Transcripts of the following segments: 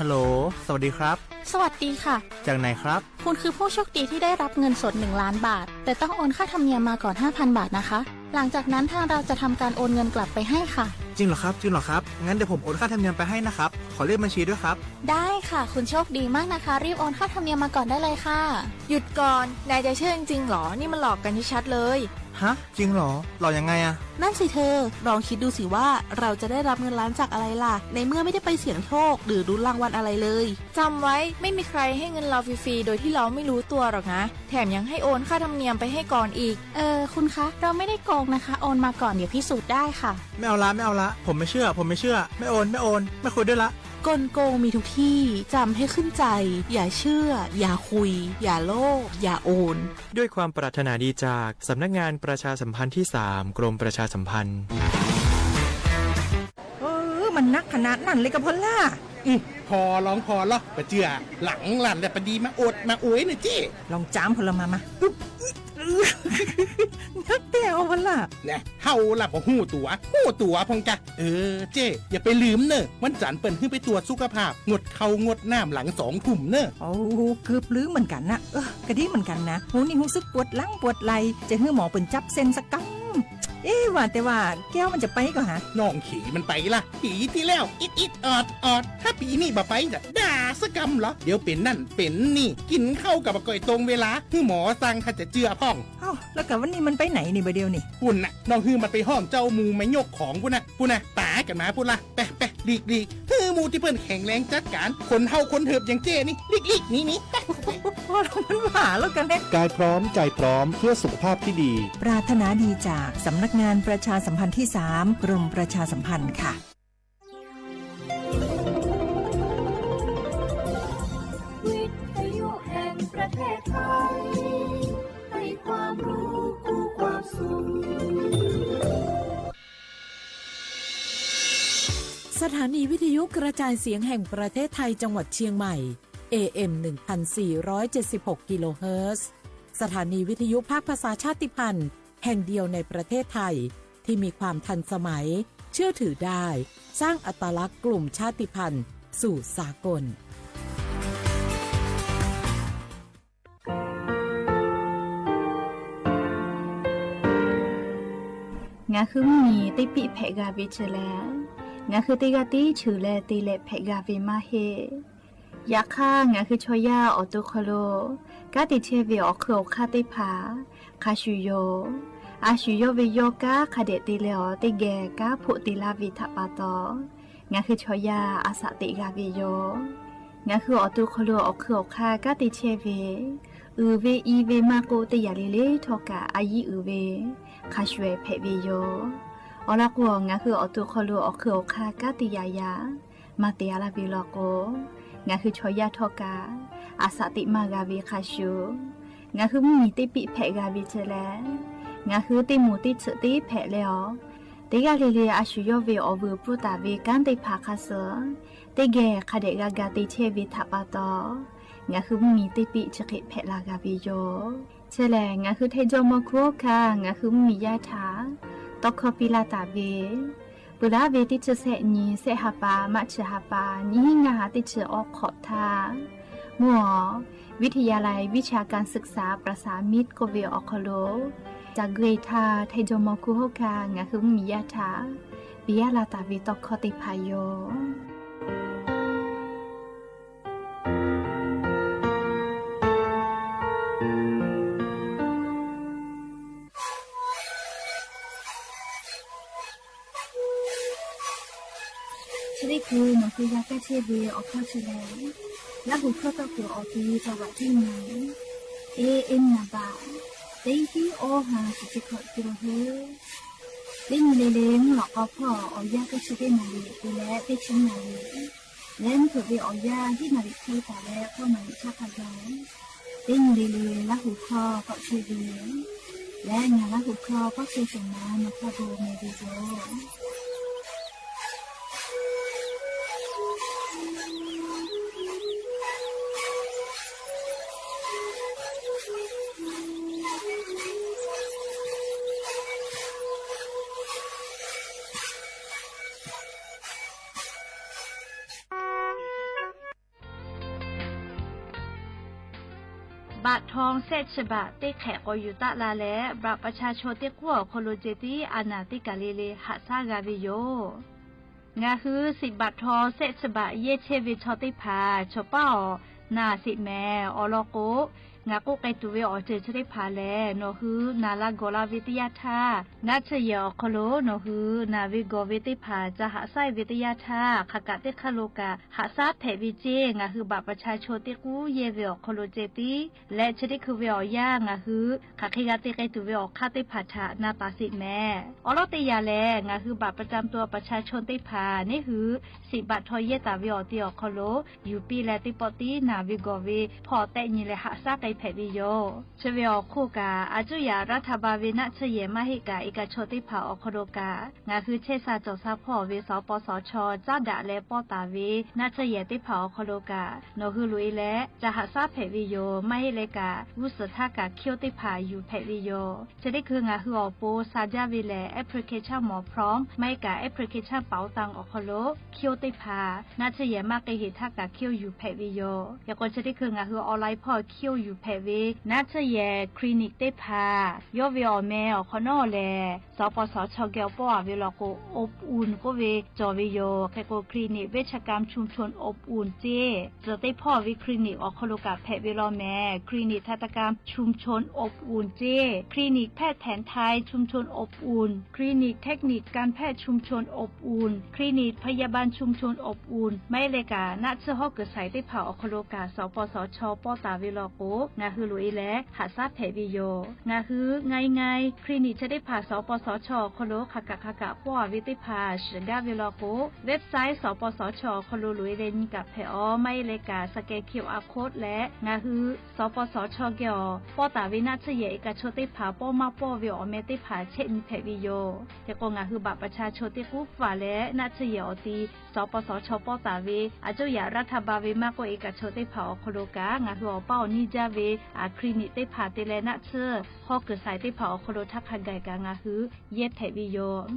ฮัลโหล สวัสดีครับ สวัสดีค่ะ จากไหนครับ คุณคือผู้โชคดีที่ได้รับเงินสดหนึ่งล้านบาท แต่ต้องโอนค่าธรรมเนียมมาก่อนห้าพันบาทนะคะ หลังจากนั้นทางเราจะทำการโอนเงินกลับไปให้ค่ะ จริงเหรอครับ จริงเหรอครับ งั้นเดี๋ยวผมโอนค่าธรรมเนียมไปให้นะครับ ขอเลขบัญชีด้วยครับ ได้ค่ะ คุณโชคดีมากนะคะ รีบโอนค่าธรรมเนียมมาก่อนได้เลยค่ะ หยุดก่อน นายจะเชื่อจริงๆหรอ นี่มันหลอกกันชัดๆเลย ฮะ จริงเหรอ หลอกยังไงอะ นั่นสิเธอ ลองคิดดูสิว่าเราจะได้รับเงินล้านจากอะไรล่ะ ในเมื่อไม่ได้ไปเสี่ยงโชคหรือลุ้นรางวัลอะไรเลย จำไว้ ไม่มีใครให้เงินเราฟรีๆ โดยที่เราไม่รู้ตัวหรอกนะ แถมยังให้โอนค่าธรรมเนียมไปให้ก่อนอีก เออ คุณคะ เราไม่ได้โกงนะคะ โอนมาก่อน เดี๋ยวพิสูจน์ได้ค่ะ ไม่เอาละ ไม่เอาละ ผมไม่เชื่อ ผมไม่เชื่อ ไม่โอน ไม่โอน ไม่คุยด้วยละ กลโกงมีทุกที่ จำให้ขึ้นใจ อย่าเชื่อ อย่าคุย อย่าโลภ อย่าโอน ด้วยความปรารถนาดีจากสำนักงานประชาสัมพันธ์ที่สาม กรมประชาสัมพันธ์ เออ มันนักขนาดนั้นเลยกะพอลล่า อืม ผ่อลองผ่อลอ ปะเจื้อ หลังหลันแหละ ปะดีมาอวดมาอวยเน่อเจ้ ลองจามพอลล่ามา มา อึ๊บ นักเตี้ยเอาพอลล่า แหน่ เฮาล่ะบ่ฮู้ตั๋ว ฮู้ตั๋วพ่องจ้ะ เออ เจ้ อย่าไปลืมเน่อ วันจันทร์เปิ้นหื้อไปตรวจสุขภาพ งดข้าวงดน้ำหลังสองทุ่มเน่อ โอ้ เกือบลืมเหมือนกันนะ เออ กะดีเหมือนกันนะ โห นี่ฮู้สึกปวดหลังปวดไหล่ จะหื้อหมอเปิ้นจับเส้นสักกำ เอ๊ะ ว่าแต่ว่าแก้วมันจะไปก่อฮะ น้องเขยมันไปละ ปีตี้แล้ว อิดอิดออดออด ถ้าปีนี้บ่ไปจะด่าสักกำเหรอ เดี๋ยวเป๋นนั่นเป๋นนี่ กินข้าวกะบ่ค่อยตรงเวลา หื้อหมอสั่งถ้าจะเจื้อพ่อง เอ้า แล้วกะวันนี้มันไปไหนนี่บ่าเดี่ยวนี่ ปุ้นน่ะ น้องหื้อมันไปห้องเจ้าหมู่มายกของปุ้นน่ะ ปุ้นน่ะ ต๋ากั๋นมาปุ้นละ ไปไป หลีกหลีก หื้อหมู่ตี้เปิ้นแข็งแรงจัดก๋าน คนเฒ่าคนเถิบอย่างเจ้นี่ หลีกหลีก หนีหนี ไป พอลล่ามันว่าแล้วกะแน่ กายพร้อมใจพร้อมเพื่อสุขภาพที่ดี ปรารถนาดีจากสำนักงานประชาสัมพันธ์ที่สาม กรมประชาสัมพันธ์ค่ะ วิทยุแห่งประเทศไทย ให้ความรู้คู่ความสุข สถานีวิทยุกระจายเสียงแห่งประเทศไทยจังหวัดเชียงใหม่ เอเอ็ม หนึ่งพันสี่ร้อยเจ็ดสิบหก กิโลเฮิรตซ์ สถานีวิทยุภาคภาษาชาติพันธุ์แห่งเดียวในประเทศไทย ที่มีความทันสมัย เชื่อถือได้ สร้างอัตลักษณ์กลุ่มชาติพันธุ์สู่สากล Ngaˬ hui mvuhˇmiˬ teˇ piˆ hpehꞈ g'a ve chi lehˬ, ngaˬ hui teˇ g'aˇ tiˉ cheuˬ leh te leh hpehꞈ g'a ve maˇ heˆ. Yaꞈ hk'aˇ, ngaˬ hui chaw yaˇ awˬ to hk'aw lo kanˉ te chehˇ ve awˬ hk'eun awˬ hk'aˇ teˇ hpaˍ hk'a shuˍ yoˬ. A shu yawˇ ve yawˇ kanˉ hk'a dehꞈ te leh awˬ teˇ geh kanˉ hpoˆ te laˇ ve htaꞈ pa taw, ngaˬ hui chaw yaˇ a shaꞈ teꞈ g'a ve yoˬ. Ngaˬ hui awˬ to hk'aw lo awˬ hk'eun awˬ hk'aˇ kanˉ te chehˇ ve, uiˍ ve i ve maˇ k'oˆ, teˇ yanˇ le le htawˇ kaꞈ a yiˉ uiˍ ve hk'a shuˍ ehˍ hpehꞈ ve yoˬ. Awˬ lawn k'o, ngaˬ hui awˬ to hk'aw lo awˬ hk'eun awˬ hk'aˇ kanˉ te yaꞈ yaꞈ maˇ te a laˇ ve law k'o, ngaˬ hui chaw yaˇ htawˇ kaꞈ a shaꞈ teꞈ maˇ g'a ve hk'a shuˍ, ngaˬ hui mvuhˇmiˬ teˇ piˆ hpehꞈ g'a ve chi lehˬ, ngaˬ hui teˇ moˍ teˇ tsuhꞈ teˇ hpehꞈ leh awˬ, teˇ g'aˇ le le a shu yawˇ ve awˬ vuiˬ pfuhˇ taˍ ve kanˉ teˇ hpaˍ hk'a suh teˇ geh hk'a dehꞈ g'a ga te chehˇ ve htaꞈ pa taw, ngaˬ hui mvuhˇmiˬ teˇ piˆ chi hk'e hpehꞈ la g'a ve yoˬ. Chi lehˬ, ngaˬ hui Htaiˇ jawˇmawˇ hkuˇ hawˉ hkanˇ ngaˬ hui mvuhˇmiˬ yaˇ htaꞈ tawˇ hkawˇ piˇ laˇ taˍ ve, peuˬ laˉ ve teˇ chi sehˆ nyi sehˆ ha pa, March ha pa, nyiˇ hinˉ ngaˇ ha teˇ chi awˬ hk'awꞈ htaˇ, mvuhˇ awˬ วิทยาลัยวิชาการศึกษาประสานมิตร k'oˆ ve awˬ hk'aw lo, ca gui htaˇ Htaiˇ jawˇmawˇ hkuˇ hawˉ hkanˇ ngaˬ hui mvuhˇmiˬ yaˇ htaꞈ piˇ laˇ taˍ ve tawˇ hkawˇ teˇ hpaˍ yoˬ. Chi teˇ hkui nawˬ hui g'a kaˇ chehˇ ve awˬ hkawˇ chi lehˬ, Laˇ huˍ hkawˇ tawˇ kuiˬ awˬ ti จังหวัดเชียงใหม่ เอเอ็ม นับ teˇ tiˉ awˇ ha shiˍ chi hkawꞈ te la hui. Teˇ nyi le le mvuhˇ lawꞈ k'aw hpawˇ awˬ yanˇ teˇ chi teˇ naˍ riˍ te leh teˇ chi naˍ riˍ leh mvuhˇ hpeuꞈ ve awˬ yanˇ hiˉ naˍ riˍ hk'e taˍ leh k'awˇ naˍ riˍ htaˇ hk'a gaˬ, teˇ nyi le le Laˇ huˍ hkawˇ tawˆ chehˇ ve leh ngaˬ Laˇ huˍ hkawˇ tawˆ chehˇ shawˍ naˍ nawˬ hk'a gaˬ mehˍ ve yoˬ. Baꞈ htaw shehˆ chi baꞈ teˇ hk'ehꞈ k'awꞈ yuˬ taˆ la leh, บัตรประชาชน teˇ k'uˉ awˬ hk'aw lo ceh tiˉ a naˍ teˇ kaˬ le le haꞈ shaˉ g'a ve yoˬ. Ngaˬ hui shiˍ baꞈ htaw shehˆ chi baꞈ yehˇ chehˇ ve chaw teˇ hpaˍ chaw paˉ awˬ naˍ sheˍ mehˍ. Awˬ lawn k'o, ngaˬ k'oˆ k'ai tuˬ ve awˬ ceuˬ chi teˇ hpaˍ lehˬ, nawˬ hui naˬ la gawˬ la ve teˇ yanˇ htaˇ, naˆ tsuhˇ yehˬ awˬ hk'aw lo nawˬ hui naˬ ve gawˬ ve teˇ hpaˍ ca haꞈ shaˉ ve teˇ yanˇ htaˇ, hk'aˬ kaꞈ teˇ hk'aˇ lo kaꞈ haꞈ shaˉ hpehꞈ ve ceˇ. Ngaˬ hui บัตรประชาชน teˇ k'uˉ yehˇ ve awˬ hk'aw lo ceh tiˉ leh, chi teˇ hkui ve awˬ yanˇ ngaˬ hui hk'aˬ hk'e g'a te k'ai tuˬ ve awˬ hk'aˇ teˇ hpaˍ htaꞈ na taˍ sheˍ mehˍ. Awˬ lawn teˇ yanˇ lehˬ, ngaˬ hui บัตรประจำตัวประชาชน teˇ hpaˍ neˉ hui shiˍ baꞈ htaw yehˇ taˍ ve awˬ ti awˬ hk'aw lo yuˬ piˇ leh, teˇ pawˆ tiˉ naˬ ve gawˬ ve hpawˇ tehˆ nyi leh haꞈ shaˉ k'ai hpehꞈ ve yoˬ. Chi ve awˬ hk'oˆ kaꞈ, a cuˇ yaꞈ รัฐบาล ve naˆ tsuhˇ yehˬ maˇ heˆ kaꞈ, e kaꞈ chaw teˇ hpaˍ awˬ hk'aw lo kaꞈ, ngaˬ hui chehˇ sha cawˬ sha hpawˇ ve สปสช caˉ daꞈ leh pawˇ taˍ ve naˆ tsuhˇ yehˬ teˇ hpaˍ awˬ hk'aw lo kaꞈ, nawˬ hui loꞈ e leh ca haꞈ shaˉ hpehꞈ ve yoˬ. Maˇ heˆ leh kaꞈ, g'uˇ suhˍ htaˇ kaꞈ คิว teˇ hpaˍ yuˬ hpehꞈ ve yoˬ. Chi teˇ hkui ngaˬ hui awˬ pon sha jaˇ ve lehˬ, application หมอพร้อม maˇ heˆ kaꞈ application เป๋าตัง awˬ hk'aw lo คิว teˇ hpaˍ naˆ tsuhˇ yehˬ maˇ k'ai heˍ htaˇ kaꞈ คิว yuˬ hpehꞈ ve yoˬ. Hk'e k'o, chi teˇ hkui ngaˬ hui online hpawˇ คิว yuˬ hpehꞈ ve naˆ tsuhˇ yehˬ คลินิก teˇ hpaˍ yawˇ ve awˬ meh awˬ hk'awꞈ nawˉ lehˬ, สปสช geh awˬ pawˆ a ve law k'o, อบอุ่น k'oˆ ve cawˬ ve yoˬ. Hk'e k'o, คลินิกเวชกรรมชุมชนอบอุ่น ceˇ tcuhˬ teˇ hpawˇ ve คลินิก awˬ hk'aw lo kaꞈ hpehꞈ ve law mehˍ. คลินิกทันตกรรมชุมชนอบอุ่น ceˇ, คลินิกแพทย์แผนไทยชุมชนอบอุ่น คลินิกเทคนิคการแพทย์ชุมชนอบอุ่น คลินิกพยาบาลชุมชนอบอุ่น maˇ heˆ leh kaꞈ naˆ tsuhˇ hawˉ kuiˬ shaiˍ teˇ hpaˍ awˬ hk'aw lo kaꞈ สปสช pawˆ taˍ ve law k'o, ngaˬ hui loꞈ e leh haꞈ shaˉ hpehꞈ ve yoˬ. Ngaˬ hui ง่ายๆ คลินิก chi teˇ hpaˍ สปสช awˬ hk'aw lo hk'aˬ kaꞈ hk'aˬ kaꞈ pawˆ a ve teˇ hpaˍ shiˍ gaˇ ve law k'o, website สปสช awˬ hk'aw lo loꞈ e leh nyi kaꞈ hpehꞈ aˬ. Maˇ heˆ leh kaꞈ scan QR code leh ngaˬ hui สปสช geh awˬ pawˆ taˍ ve naˆ tsuhˇ yehˬ e kaꞈ chaw teˇ hpaˍ pawˇ maˇ pawˇ ve awˬ meh teˇ hpaˍ chehˇ nyi hpehꞈ ve yoˬ. Hk'e k'o, ngaˬ hui บัตรประชาชน teˇ k'uˉ faˍ leh naˆ tsuhˇ yehˬ awˬ ti สปสช pawˆ taˍ ve a cuˇ yaꞈ รัฐบาล ve maˇ k'oˆ, e kaꞈ chaw teˇ hpaˍ awˬ hk'aw lo kaꞈ ngaˬ hui awˬ paˇ awˬ niˇ jaˇ ve คลินิก teˇ hpaˍ te leh naˆ tsuhˇ hawˉ kuiˬ shaiˍ teˇ hpaˍ awˬ hk'aw lo htaˇ hk'a gaˬ kaꞈ ngaˬ hui yehˇ hpehꞈ ve yoˬ.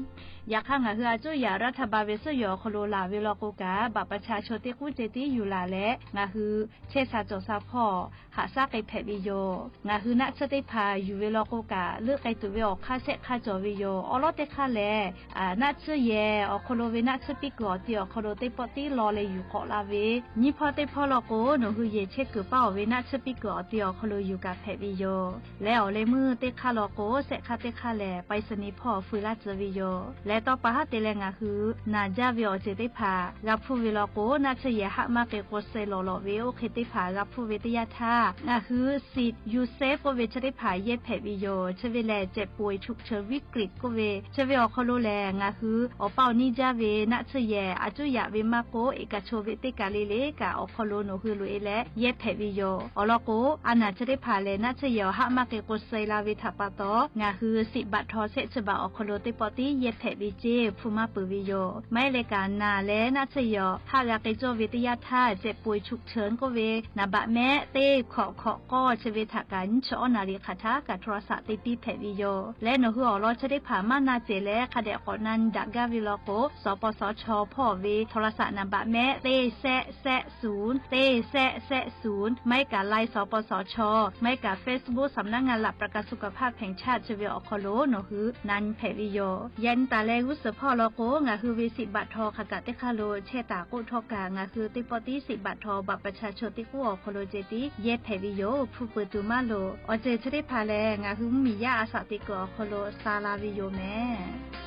Yaꞈ hk'aˇ, ngaˬ hui a cuˇ yaꞈ รัฐบาล ve suhˉ yawˬ awˬ hk'aw lo laˬ ve law k'o kaꞈ, บัตรประชาชน teˇ k'uˉ ceh tiˉ yuˬ laˬ leh ngaˬ hui chehˇ sha cawˬ sha hpawˇ haꞈ shaˉ k'ai hpehꞈ ve yoˬ. Ngaˬ hui naˆ tsuhˇ teˇ hpaˍ yuˬ ve law k'o kaꞈ, leuˆ k'ai tuˬ ve awˬ hk'aˇ shehˆ hk'aˇ cawˬ ve yoˬ. Awˬ lawn teˇ hk'aˇ lehˬ, naˆ tsuhˇ yehˬ awˬ hk'aw lo ve naˆ tsuhˇ piˇ kuiˬ awˬ ti awˬ hk'aw lo teˇ pawˆ tiˉ law leh yuˬ k'awꞈ la ve, nyiˇ hpawˇ teˇ hpawˇ law k'o, nawˬ hui yehˬ chehˇ kuiˬ paˇ awˬ ve naˆ tsuhˇ piˇ kuiˬ awˬ ti awˬ hk'aw lo yuˬ kaꞈ hpehꞈ ve yoˬ. Leh awˬ leh meuˇ teˇ hk'aˇ law k'o, shehˆ hk'aˇ teˇ hk'aˇ lehˬ ไปรษณีย์ hpawˇ fui laˇ tcuh ve yoˬ. Leh tawˇ pa haˉ te leh ngaˬ hui naˬ jaˇ ve awˬ ceuˬ teˇ hpaˍ g'a hpuˇ ve law k'o, naˆ tsuhˇ yehˬ haˆ maˇ k'e k'o suh lawˬ lawˬ ve oˇ hk'e teˇ hpaˍ g'a hpuˇ ve teˇ yanˇ htaˇ, ngaˬ hui สิทธิ์ Yusef k'oˆ ve chi teˇ hpaˍ yehˇ hpehꞈ ve yoˬ. Chi ve lehˬ เจ็บป่วยฉุกเฉินวิกฤต k'oˆ ve, chi ve awˬ hk'aw lo lehˬ ngaˬ hui awˬ paˇ awˬ niˇ jaˇ ve naˆ tsuhˇ yehˬ a cuˇ yaꞈ ve maˇ k'oˆ, e kaꞈ chaw ve teˇ kaˬ le le kaꞈ awˬ hk'aw lo nawˬ hui loꞈ e leh yehˇ hpehꞈ ve yoˬ. Awˬ lawn k'o, a naˬ chi teˇ hpaˍ lehˬ naˆ tsuhˇ yehˬ awˬ haˆ maˇ k'e k'o suh la ve htaꞈ pa taw, ngaˬ hui สิทธิ์ บัตรทอง shehˆ chi baꞈ awˬ hk'aw lo teˇ pawˆ tiˉ yehˇ hpehꞈ ve ceˇ hpu maˇ peuˬ ve yoˬ. Maˇ heˆ leh kaꞈ, naˬ leh naˆ tsuhˇ yehˬ awˬ haˆ g'a k'e cawˇ ve teˇ yanˇ htaˇ, เจ็บป่วยฉุกเฉิน k'oˆ ve naˍ baꞈ mehˆ teˇ hkawꞈ hkawꞈ k'awˇ chi ve htaꞈ kaꞈ nyiˇ chi awˉ naˍ riˍ hk'aˬ htaˇ kaꞈ โทรศัพท์ te piˇ hpehꞈ ve yoˬ. Leh nawˬ hui awˬ lawn chi teˇ hpaˍ maˇ na cehˬ leh hk'a dehꞈ k'awꞈ na nyi daꞈ gaˇ ve law k'o, สปสช hpawˇ ve โทรศัพท์ naˍ baꞈ mehˆ teˇ shehˆ shehˆ ศูนย์ teˇ shehˆ shehˆ ศูนย์, maˇ heˆ kaꞈ Line สปสช, maˇ heˆ kaꞈ Facebook สำนักงานหลักประกันสุขภาพแห่งชาติ chi ve awˬ hk'aw lo nawˬ hui na nyi hpehꞈ ve yoˬ. Yaꞈ nyi taˍ leh g'uˇ suhˍ hpawˇ law k'o, ngaˬ hui ve สิทธิ์ บัตรทอง hk'aˬ kaꞈ teˇ hk'aˇ lo chehˇ taˍ k'oˆ htawˇ kaꞈ, ngaˬ hui teˇ pawˆ tiˉ สิทธิ์ บัตรทอง บัตรประชาชน teˇ k'uˉ awˬ hk'aw lo ceh tiˉ yehˇ hpehꞈ ve yoˬ. Hpu peuˬ tuˬ maˇ loˍ. Awˬ ceuˬ chi teˇ hpaˍ lehˬ, ngaˬ hui mvuhˇmiˬ yaˇ a shaꞈ teꞈ kuiˬ awˬ hk'aw lo sha la ve yoˬ mehˍ.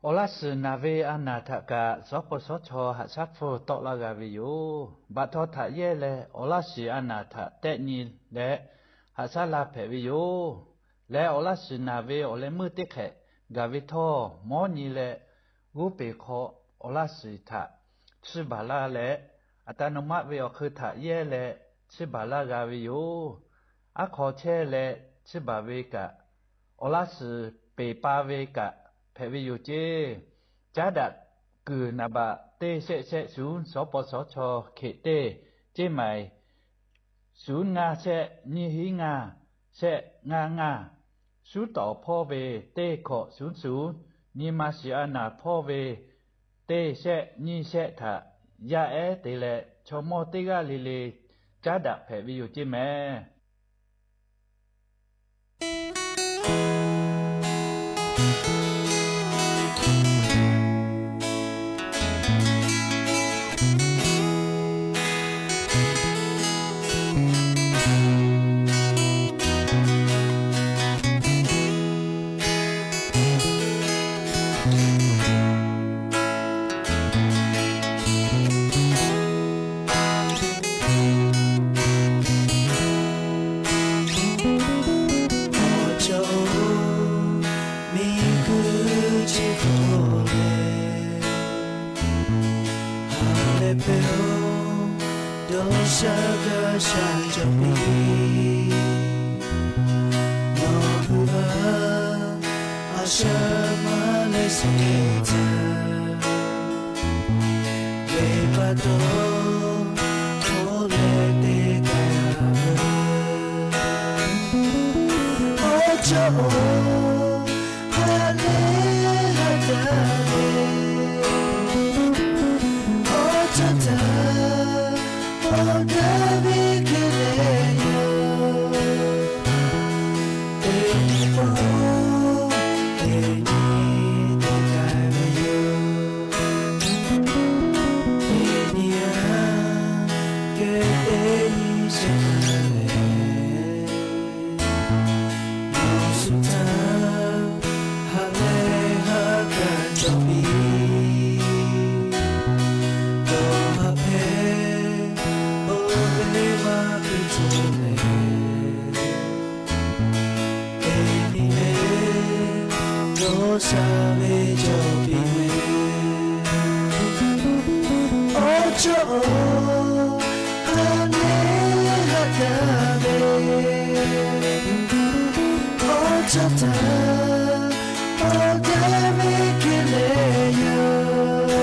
Awˬ laˇ shiˍ naˬ ve a naˬ htaꞈ kaꞈ สปสช haꞈ shaˉ hpfuhˇ tawˆ laˇ g'a ve yoˬ. Baꞈ htaw htaꞈ yehˇ leh awˬ laˇ shiˍ a naˬ htaꞈ tehˆ nyi leh haꞈ shaˉ la hpehꞈ ve yoˬ. Leh awˬ laˇ shiˍ naˬ ve awˬ leh meuˇ teˇ hk'ehꞈ gaˬ ve htawˇ, mawˉ nyi leh g'oˇ peˬ hk'aw awˬ laˇ shiˍ htaꞈ chiˇ baˬ laˇ leh, อัตโนมัติ ve awˬ hk'eun htaꞈ yehˇ leh chiˇ baˬ laˇ g'a ve yoˬ. Aˉ hk'aw chehˇ leh chiˇ baˬ ve kaꞈ, awˬ laˇ shiˍ peˬ pa ve kaꞈ hpehꞈ ve yoˬ ceˇ. Caˉ daꞈ kuiˬ naˍ baꞈ teˇ shehˆ shehˆ ศูนย์ สปสช เขต teˇ, ceˇ maiˍ ศูนย์ ngaˇ shehˆ nyiˇ hiˉ ngaˇ shehˆ ngaˇ ngaˇ, shuˉ tawˍ hpawˇ ve teˇ hkawꞈ shuˉ shuˍ, nyi ma shiˍ a naˍ hpawˇ ve teˇ shehˆ nyiˇ shehˆ htaꞈ yaˇ ehˉ te leh, chaw mawˇ teˇ g'aˇ le le caˉ daꞈ hpehꞈ ve yoˬ ceˇ mehˍ. Awˬ cawˬ-oˬ, miˬguiˬ chi hk'oˆ lehˬ, ha lehˬ pehˬ-oˬ, dawˇ sha gaˇ sha cawˬ piˇ. Nawˬ hui a, a shaꞈ ma leh sheˍ htaꞈ, venˇ baˆ taw hto leh te k'ai-a ve. Awˬ cawˬ-oˬ, ha lehˬ ha daꞈ ve, awˬ cawˬ htaꞈ awˬ gaˇ ve hk'e leh yoˬ. Teˇ nyi pawˆ teˇ nyi te k'ai ve yoˬ. Teˇ nyi a, geh teˇ nyi shehˍ hpaˇ lehˬ, nawˬ shu htaꞈ ha lehˬ ha kaꞈ cawˬ piˇ. Dawˇ haˍ hpehꞈ, oˇ ve maˇ hpehꞈ cawˬ leh, teˇ nyi lehˬ dawˇ sha ve cawˬ piˇ ve. Awˬ cawˬ-oˬ, ha lehˬ ha daꞈ ve, awˬ cawˬ htaꞈ awˬ gaˇ ve hk'e leh yoˬ.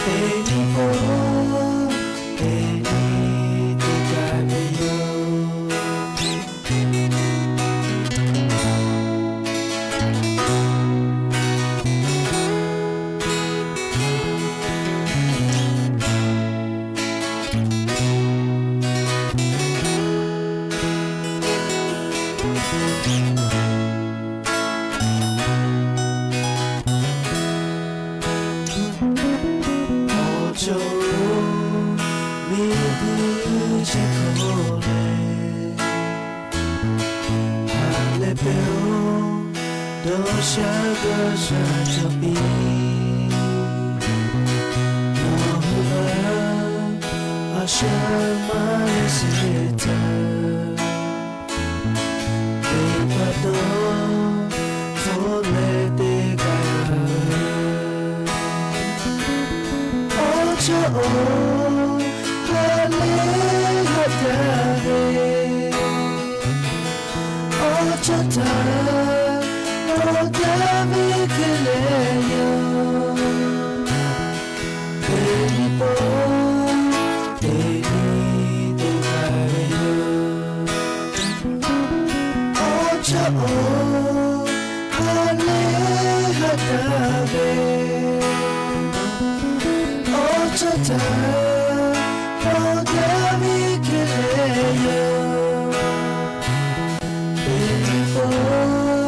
Teˇ nyi pawˆ teˇ nyi te k'ai ve yoˬ. Awˬ cawˬ-oˬ, miˬguiˬ chi hk'oˆ lehˬ, ha lehˬ pehˬ-oˬ, dawˇ sha gaˇ sha cawˬ piˇ. Nawˬ hui a, a shaꞈ ma leh sheˍ htaꞈ, venˇ baˆ taw hto leh te k'ai-a ve. Awˬ cawˬ-oˬ, ha lehˬ ha daꞈ ve, awˬ cawˬ htaꞈ awˬ gaˇ ve hk'e leh yoˬ. Teˇ nyi pawˆ teˇ nyi te k'ai ve yoˬ. Awˬ cawˬ-oˬ, ha lehˬ ha daꞈ ve, awˬ cawˬ htaꞈ awˬ gaˇ ve hk'e leh yoˬ. Teˇ nyi pawˆ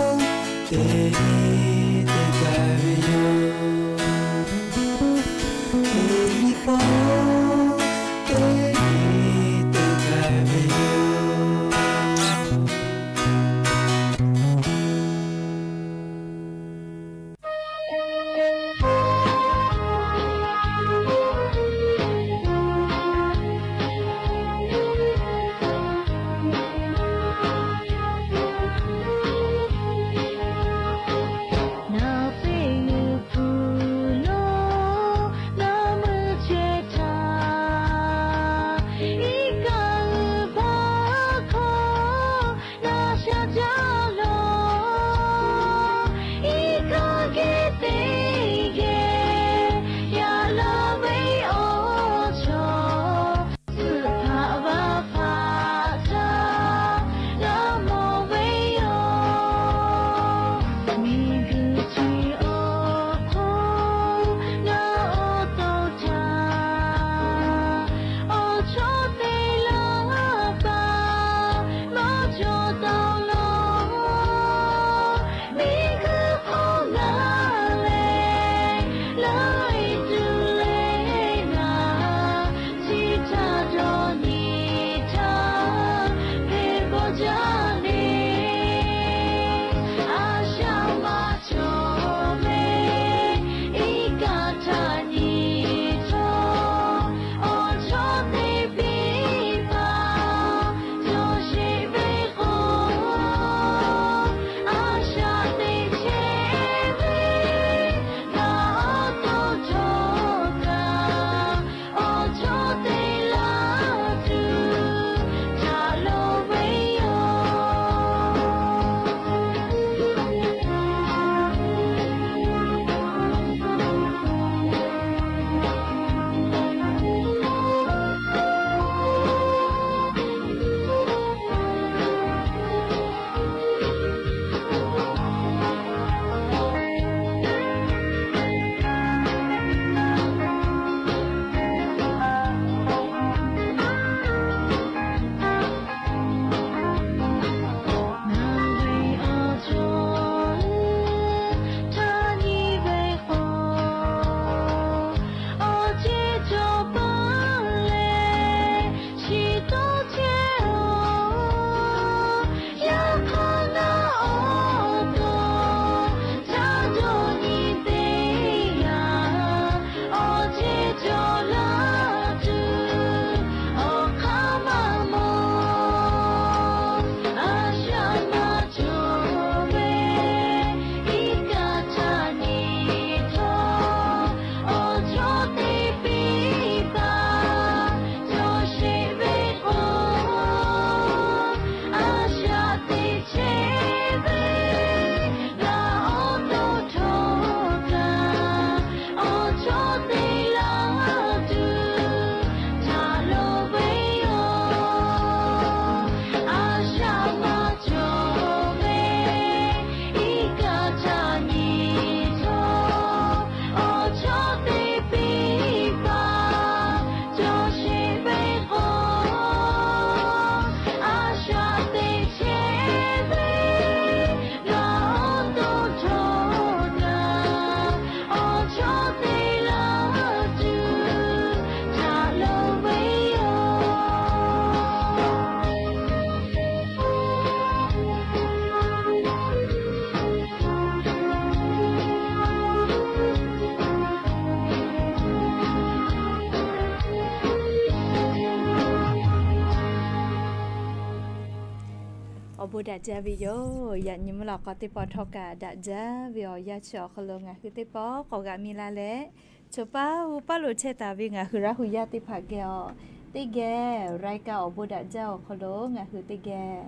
Daꞈ jaˇ ve yoˬ. Yaꞈ nyi mvuhˇ lawꞈ k'aw teˇ pawˆ htawˇ kaꞈ daꞈ jaˇ ve awˬ yanˇ chi awˬ hk'aw lo ngaˬ hui teˇ pawˆ k'awꞈ g'a mi la leh, choˬ paˇ hu paˇ lo chehˇ taˍ ve ngaˬ hui Laˇ hu yaˇ teˇ hpaˍ geh awˬ teˇ geh รายการ awˬ bon daꞈ jaˇ awˬ hk'aw lo ngaˬ hui teˇ geh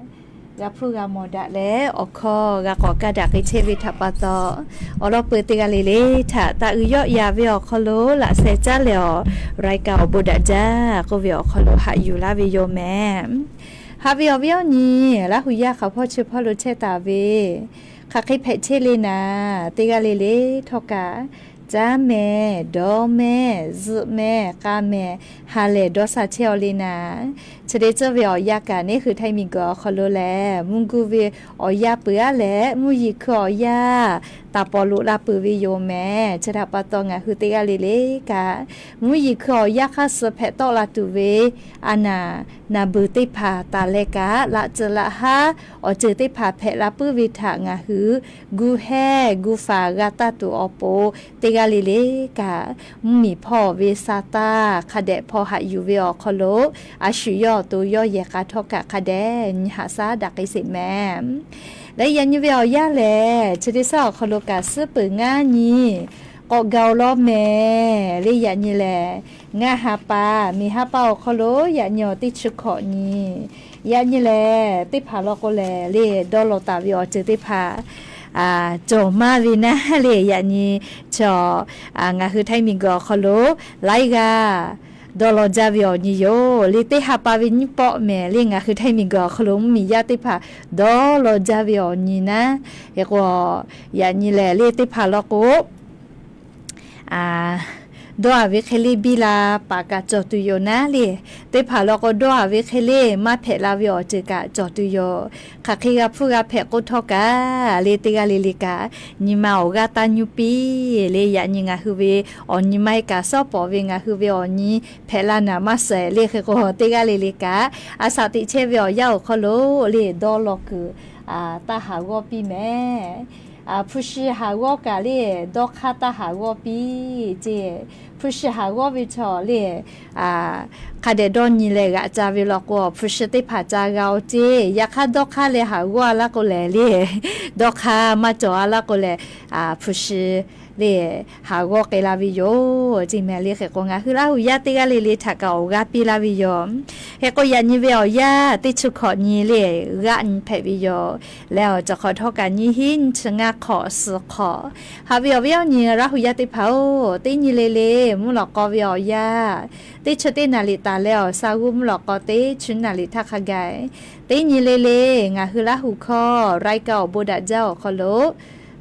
g'a hpuˇ g'a mawˬ daꞈ leh awˬ hkawˇ g'a k'awꞈ kaˇ daꞈ k'ai chehˇ ve htaꞈ pa taw, awˬ lawn peuˬ teˇ g'aˇ le le htaꞈ taˇ uiˍ yawˆ yan ve awˬ hk'aw lo laꞈ sheh caˉ leh awˬ รายการ awˬ bon daꞈ jaˇ k'oˆ ve awˬ hk'aw lo haꞈ yuˬ laˇ ve yoˬ mehˍ. Haꞈ ve awˬ viˉ awˬ nyi, Laˇ hu yaˇ hk'aˬ hpawˇ chi hpawˇ lo chehˇ taˍ ve, hk'aˬ hk'e hpehꞈ chehˇ le naˍ, teˇ g'aˇ le le htawˇ kaꞈ caˉ mehˍ, dawˇ mehˍ, zuhꞈ mehˍ, k'a mehˍ, ha lehˬ dawˇ sha chehˇ aw le naˍ. Chi te tcuh ve awˬ yanˇ kaꞈ neˇ hui Htaiˇ miˬguiˬ awˬ hk'aw lo lehˬ, mvuhˇ guˇ ve awˬ yanˇ peuˬ aˉ leh mvuhˇ yeˬ hkui awˬ yanˇ taˍ paw loꞈ la peuˬ ve yoˬ mehˍ. Chi htaꞈ pa taw ngaˬ hui teˇ g'aˇ le le kaꞈ, mvuhˇ yeˬ hkui awˬ yanˇ hk'aˇ suh hpehꞈ tawˆ la tuˬ ve a naˍ naˍ beuˬ teˇ hpaˍ taˍ leh kaꞈ, laꞈ tcuh laꞈ haˉ awˬ ceuˬ teˇ hpaˍ hpehꞈ la puiˉ ve htaꞈ ngaˬ hui gu hehˇ gu faˍ g'a taˇ tuˬ awˬ pon, teˇ g'aˇ le le kaꞈ mvuhˇ miˬ hpawˇ ve sa taˇ hk'a dehꞈ hpaw haꞈ yuˬ ve awˬ hk'aw lo, a shu yawˇ awˬ to yawˇ yehˬ k'a htawˇ kaꞈ hk'a dehꞈ nyi haꞈ shaˉ daꞈ k'ai sheˍ mehˍ. Leh yaꞈ nyi ve awˬ yanˇ lehˬ, chi teˇ shaˉ awˬ hk'aw lo kaꞈ suhˉ peuˬ ngaˇ nyi k'awꞈ gaˬ-oˬ law mehˍ. Leh yaꞈ nyi lehˬ, ngaˇ ha pa, miˬ ha pa awˬ hk'aw lo yaꞈ nyi awˬ teˇ chi hkawꞈ nyi, yaꞈ nyi lehˬ teˇ hpaˍ law k'o lehˬ, leh dawˇ law taˍ ve awˬ ceuˬ teˇ hpaˍ cawˬ maˇ ve naˉ leh, yaꞈ nyi chaw ngaˬ hui Htaiˇ miˬguiˬ awˬ hk'aw lo laiˉ g'aˇ dawˇ law jaˇ ve awˬ nyi yoˬ. Leh teˇ ha pa ve nyiˇ pawˆ mehˍ leh ngaˬ hui Htaiˇ miˬguiˬ awˬ hk'aw lo mvuhˇ miˬ yaˇ teˇ hpaˍ dawˇ law jaˇ ve awˬ nyi naˉ. Hk'e k'o, yaꞈ nyi lehˬ leh teˇ hpaˍ law k'o, dawˇ-a ve hk'e le biˇ la paˍ kaꞈ cawˬ tuˬ yoˬ naˉ leh, teˇ hpaˍ law k'o dawˇ-a ve hk'e le maˇ hpehꞈ la ve awˬ ceuˬ kaꞈ cawˬ tuˬ yoˬ. Hk'aˬ hk'e g'a hpuˇ g'a hpehꞈ k'oˆ htawˇ kaꞈ, leh teˇ g'aˇ le le kaꞈ nyi ma awˬ g'aˇ taˇ nyuˇ piˇ leh, yaꞈ nyi ngaˬ hui ve awˬ nyi ma-e kaꞈ shawˉ pawˍ ve ngaˬ hui ve awˬ nyi hpehꞈ la naˍ maˇ shehˍ leh. Hk'e k'o teˇ g'aˇ le le kaꞈ a shaꞈ teꞈ chehˇ ve awˬ yanˇ awˬ hk'aw lo leh dawˇ law kuiˬ taˇ haˍ g'awˇ piˇ mehˍ. Hpu shi haˍ g'awˇ kaꞈ leh dawˇ hk'aˇ taˇ haˍ g'awˇ piˇ ceˇ. Hpu shi haˍ g'awˇ ve chaw leh hk'a dehꞈ dawˇ nyi leh g'aꞈ ca ve law k'o, hpu shi teˇ hpaˍ ca g'a-o ceˇ. Yaꞈ hk'aˇ dawˇ hk'aˇ leh haˍ g'awˇ-a laˇ k'o lehˬ leh, dawˇ hk'aˇ maˇ cawˬ-a laˇ k'o lehˬ, hpu shi leh haˍ g'awˇ k'ai la ve yoˬ ceˇ mehˍ. Leh hk'e k'o ngaˬ hui Laˇ hu yaˇ teˇ g'aˇ le le htaꞈ kaꞈ awˬ g'aˇ piˇ laˇ ve yoˬ. Hk'e k'o yaꞈ nyi ve awˬ yanˇ teˇ chi hkawꞈ nyi leh g'aˆ nyi hpehꞈ ve yoˬ. Leh awˬ cawˬ hk'awꞈ htawˇ kaꞈ nyiˇ hinˉ nyiˇ chi ngaˇ hk'awꞈ suhˍ hk'awꞈ. Haꞈ ve awˬ viˉ awˬ nyi Laˇ hu yaˇ teˇ hpaˍ-oˬ, teˇ nyi le le mvuhˇ lawꞈ k'aw ve awˬ yanˇ teˇ chi teˇ naˍ liꞈ taˍ leh awˬ sa g'uˇ mvuhˇ lawꞈ k'aw teˇ chi naˍ liꞈ htaˇ hk'a gaˬ, teˇ nyi le le ngaˬ hui Laˇ hu hkawˇ รายการ awˬ bon daꞈ jaˇ awˬ hk'aw lo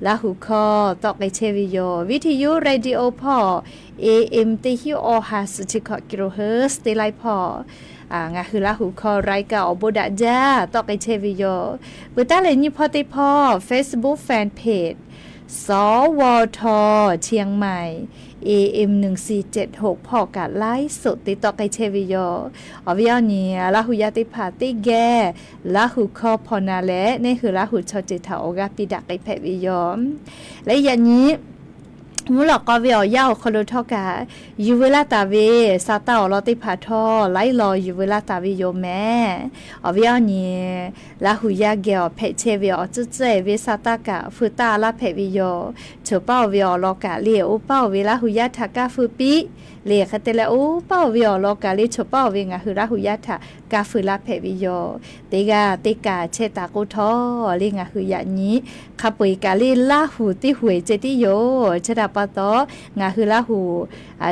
Laˇ hu hkawˇ tawˆ k'ai chehˇ ve yoˬ. Viˇ hti yuˇ เรดิโอ hpawˇ, A M teˇ hinˉ awˇ ha suhˍ chi hkawꞈ กิโลเฮิรตซ์ teˇ laiˉ hpawˇ ngaˬ hui Laˇ hu hkawˇ รายการ awˬ bon daꞈ jaˇ tawˆ k'ai chehˇ ve yoˬ. Peuˬ taˉ leh nyiˇ hpawˇ teˇ hpawˇ Facebook Fan Page สวท เชียงใหม่ A M หนึ่งสี่เจ็ดหก hpawˇ kaꞈ ไลฟ์สด te tawˆ k'ai chehˇ ve yoˬ. Awˬ viˉ awˬ nyi Laˇ hu yaˇ teˇ hpaˍ teˇ geh Laˇ hu hkawˇ hpaw na leh neˇ hui Laˇ hu chaw ceuˬ htaꞈ awˬ g'aˇ piˇ daꞈ k'ai hpehꞈ ve yoˬ. Leh yaꞈ nyi mvuhˇ lawꞈ k'aw ve awˬ yanˇ awˬ hk'aw lo htawˇ kaꞈ, yuˬ veu laˇ taˍ ve sa taˇ awˬ lawn teˇ hpaˍ htawˇ laiˉ law yuˬ veu laˇ taˍ ve yoˬ mehˍ. Awˬ viˉ awˬ nyi Laˇ hu yaˇ geh awˬ hpehꞈ chehˇ ve awˬ tcuhˉ tcuhˉ-e ve sa taˇ kaꞈ feu taˇ laˇ hpehꞈ ve yoˬ. Choˬ paˇ-oˬ ve awˬ lawn kaꞈ leh oˇ paˇ-oˬ ve Laˇ hu yaˇ htaꞈ kaˇ feu piˇ leh, hk'e te leh oˇ paˇ-oˬ ve awˬ lawn kaꞈ leh choˬ paˇ-oˬ ve ngaˬ hui Laˇ hu yaˇ htaꞈ kaˇ feu laˇ hpehꞈ ve yoˬ. Teˇ g'aˇ teˇ kaꞈ chehˇ taˍ k'oˆ htawˇ leh ngaˬ hui yaꞈ nyi hk'a peu-eˬ kaꞈ leh Laˇ hu teˇ hu-eˬ ceh tiˉ yoˬ. Chi htaꞈ pa taw ngaˬ hui Laˇ hu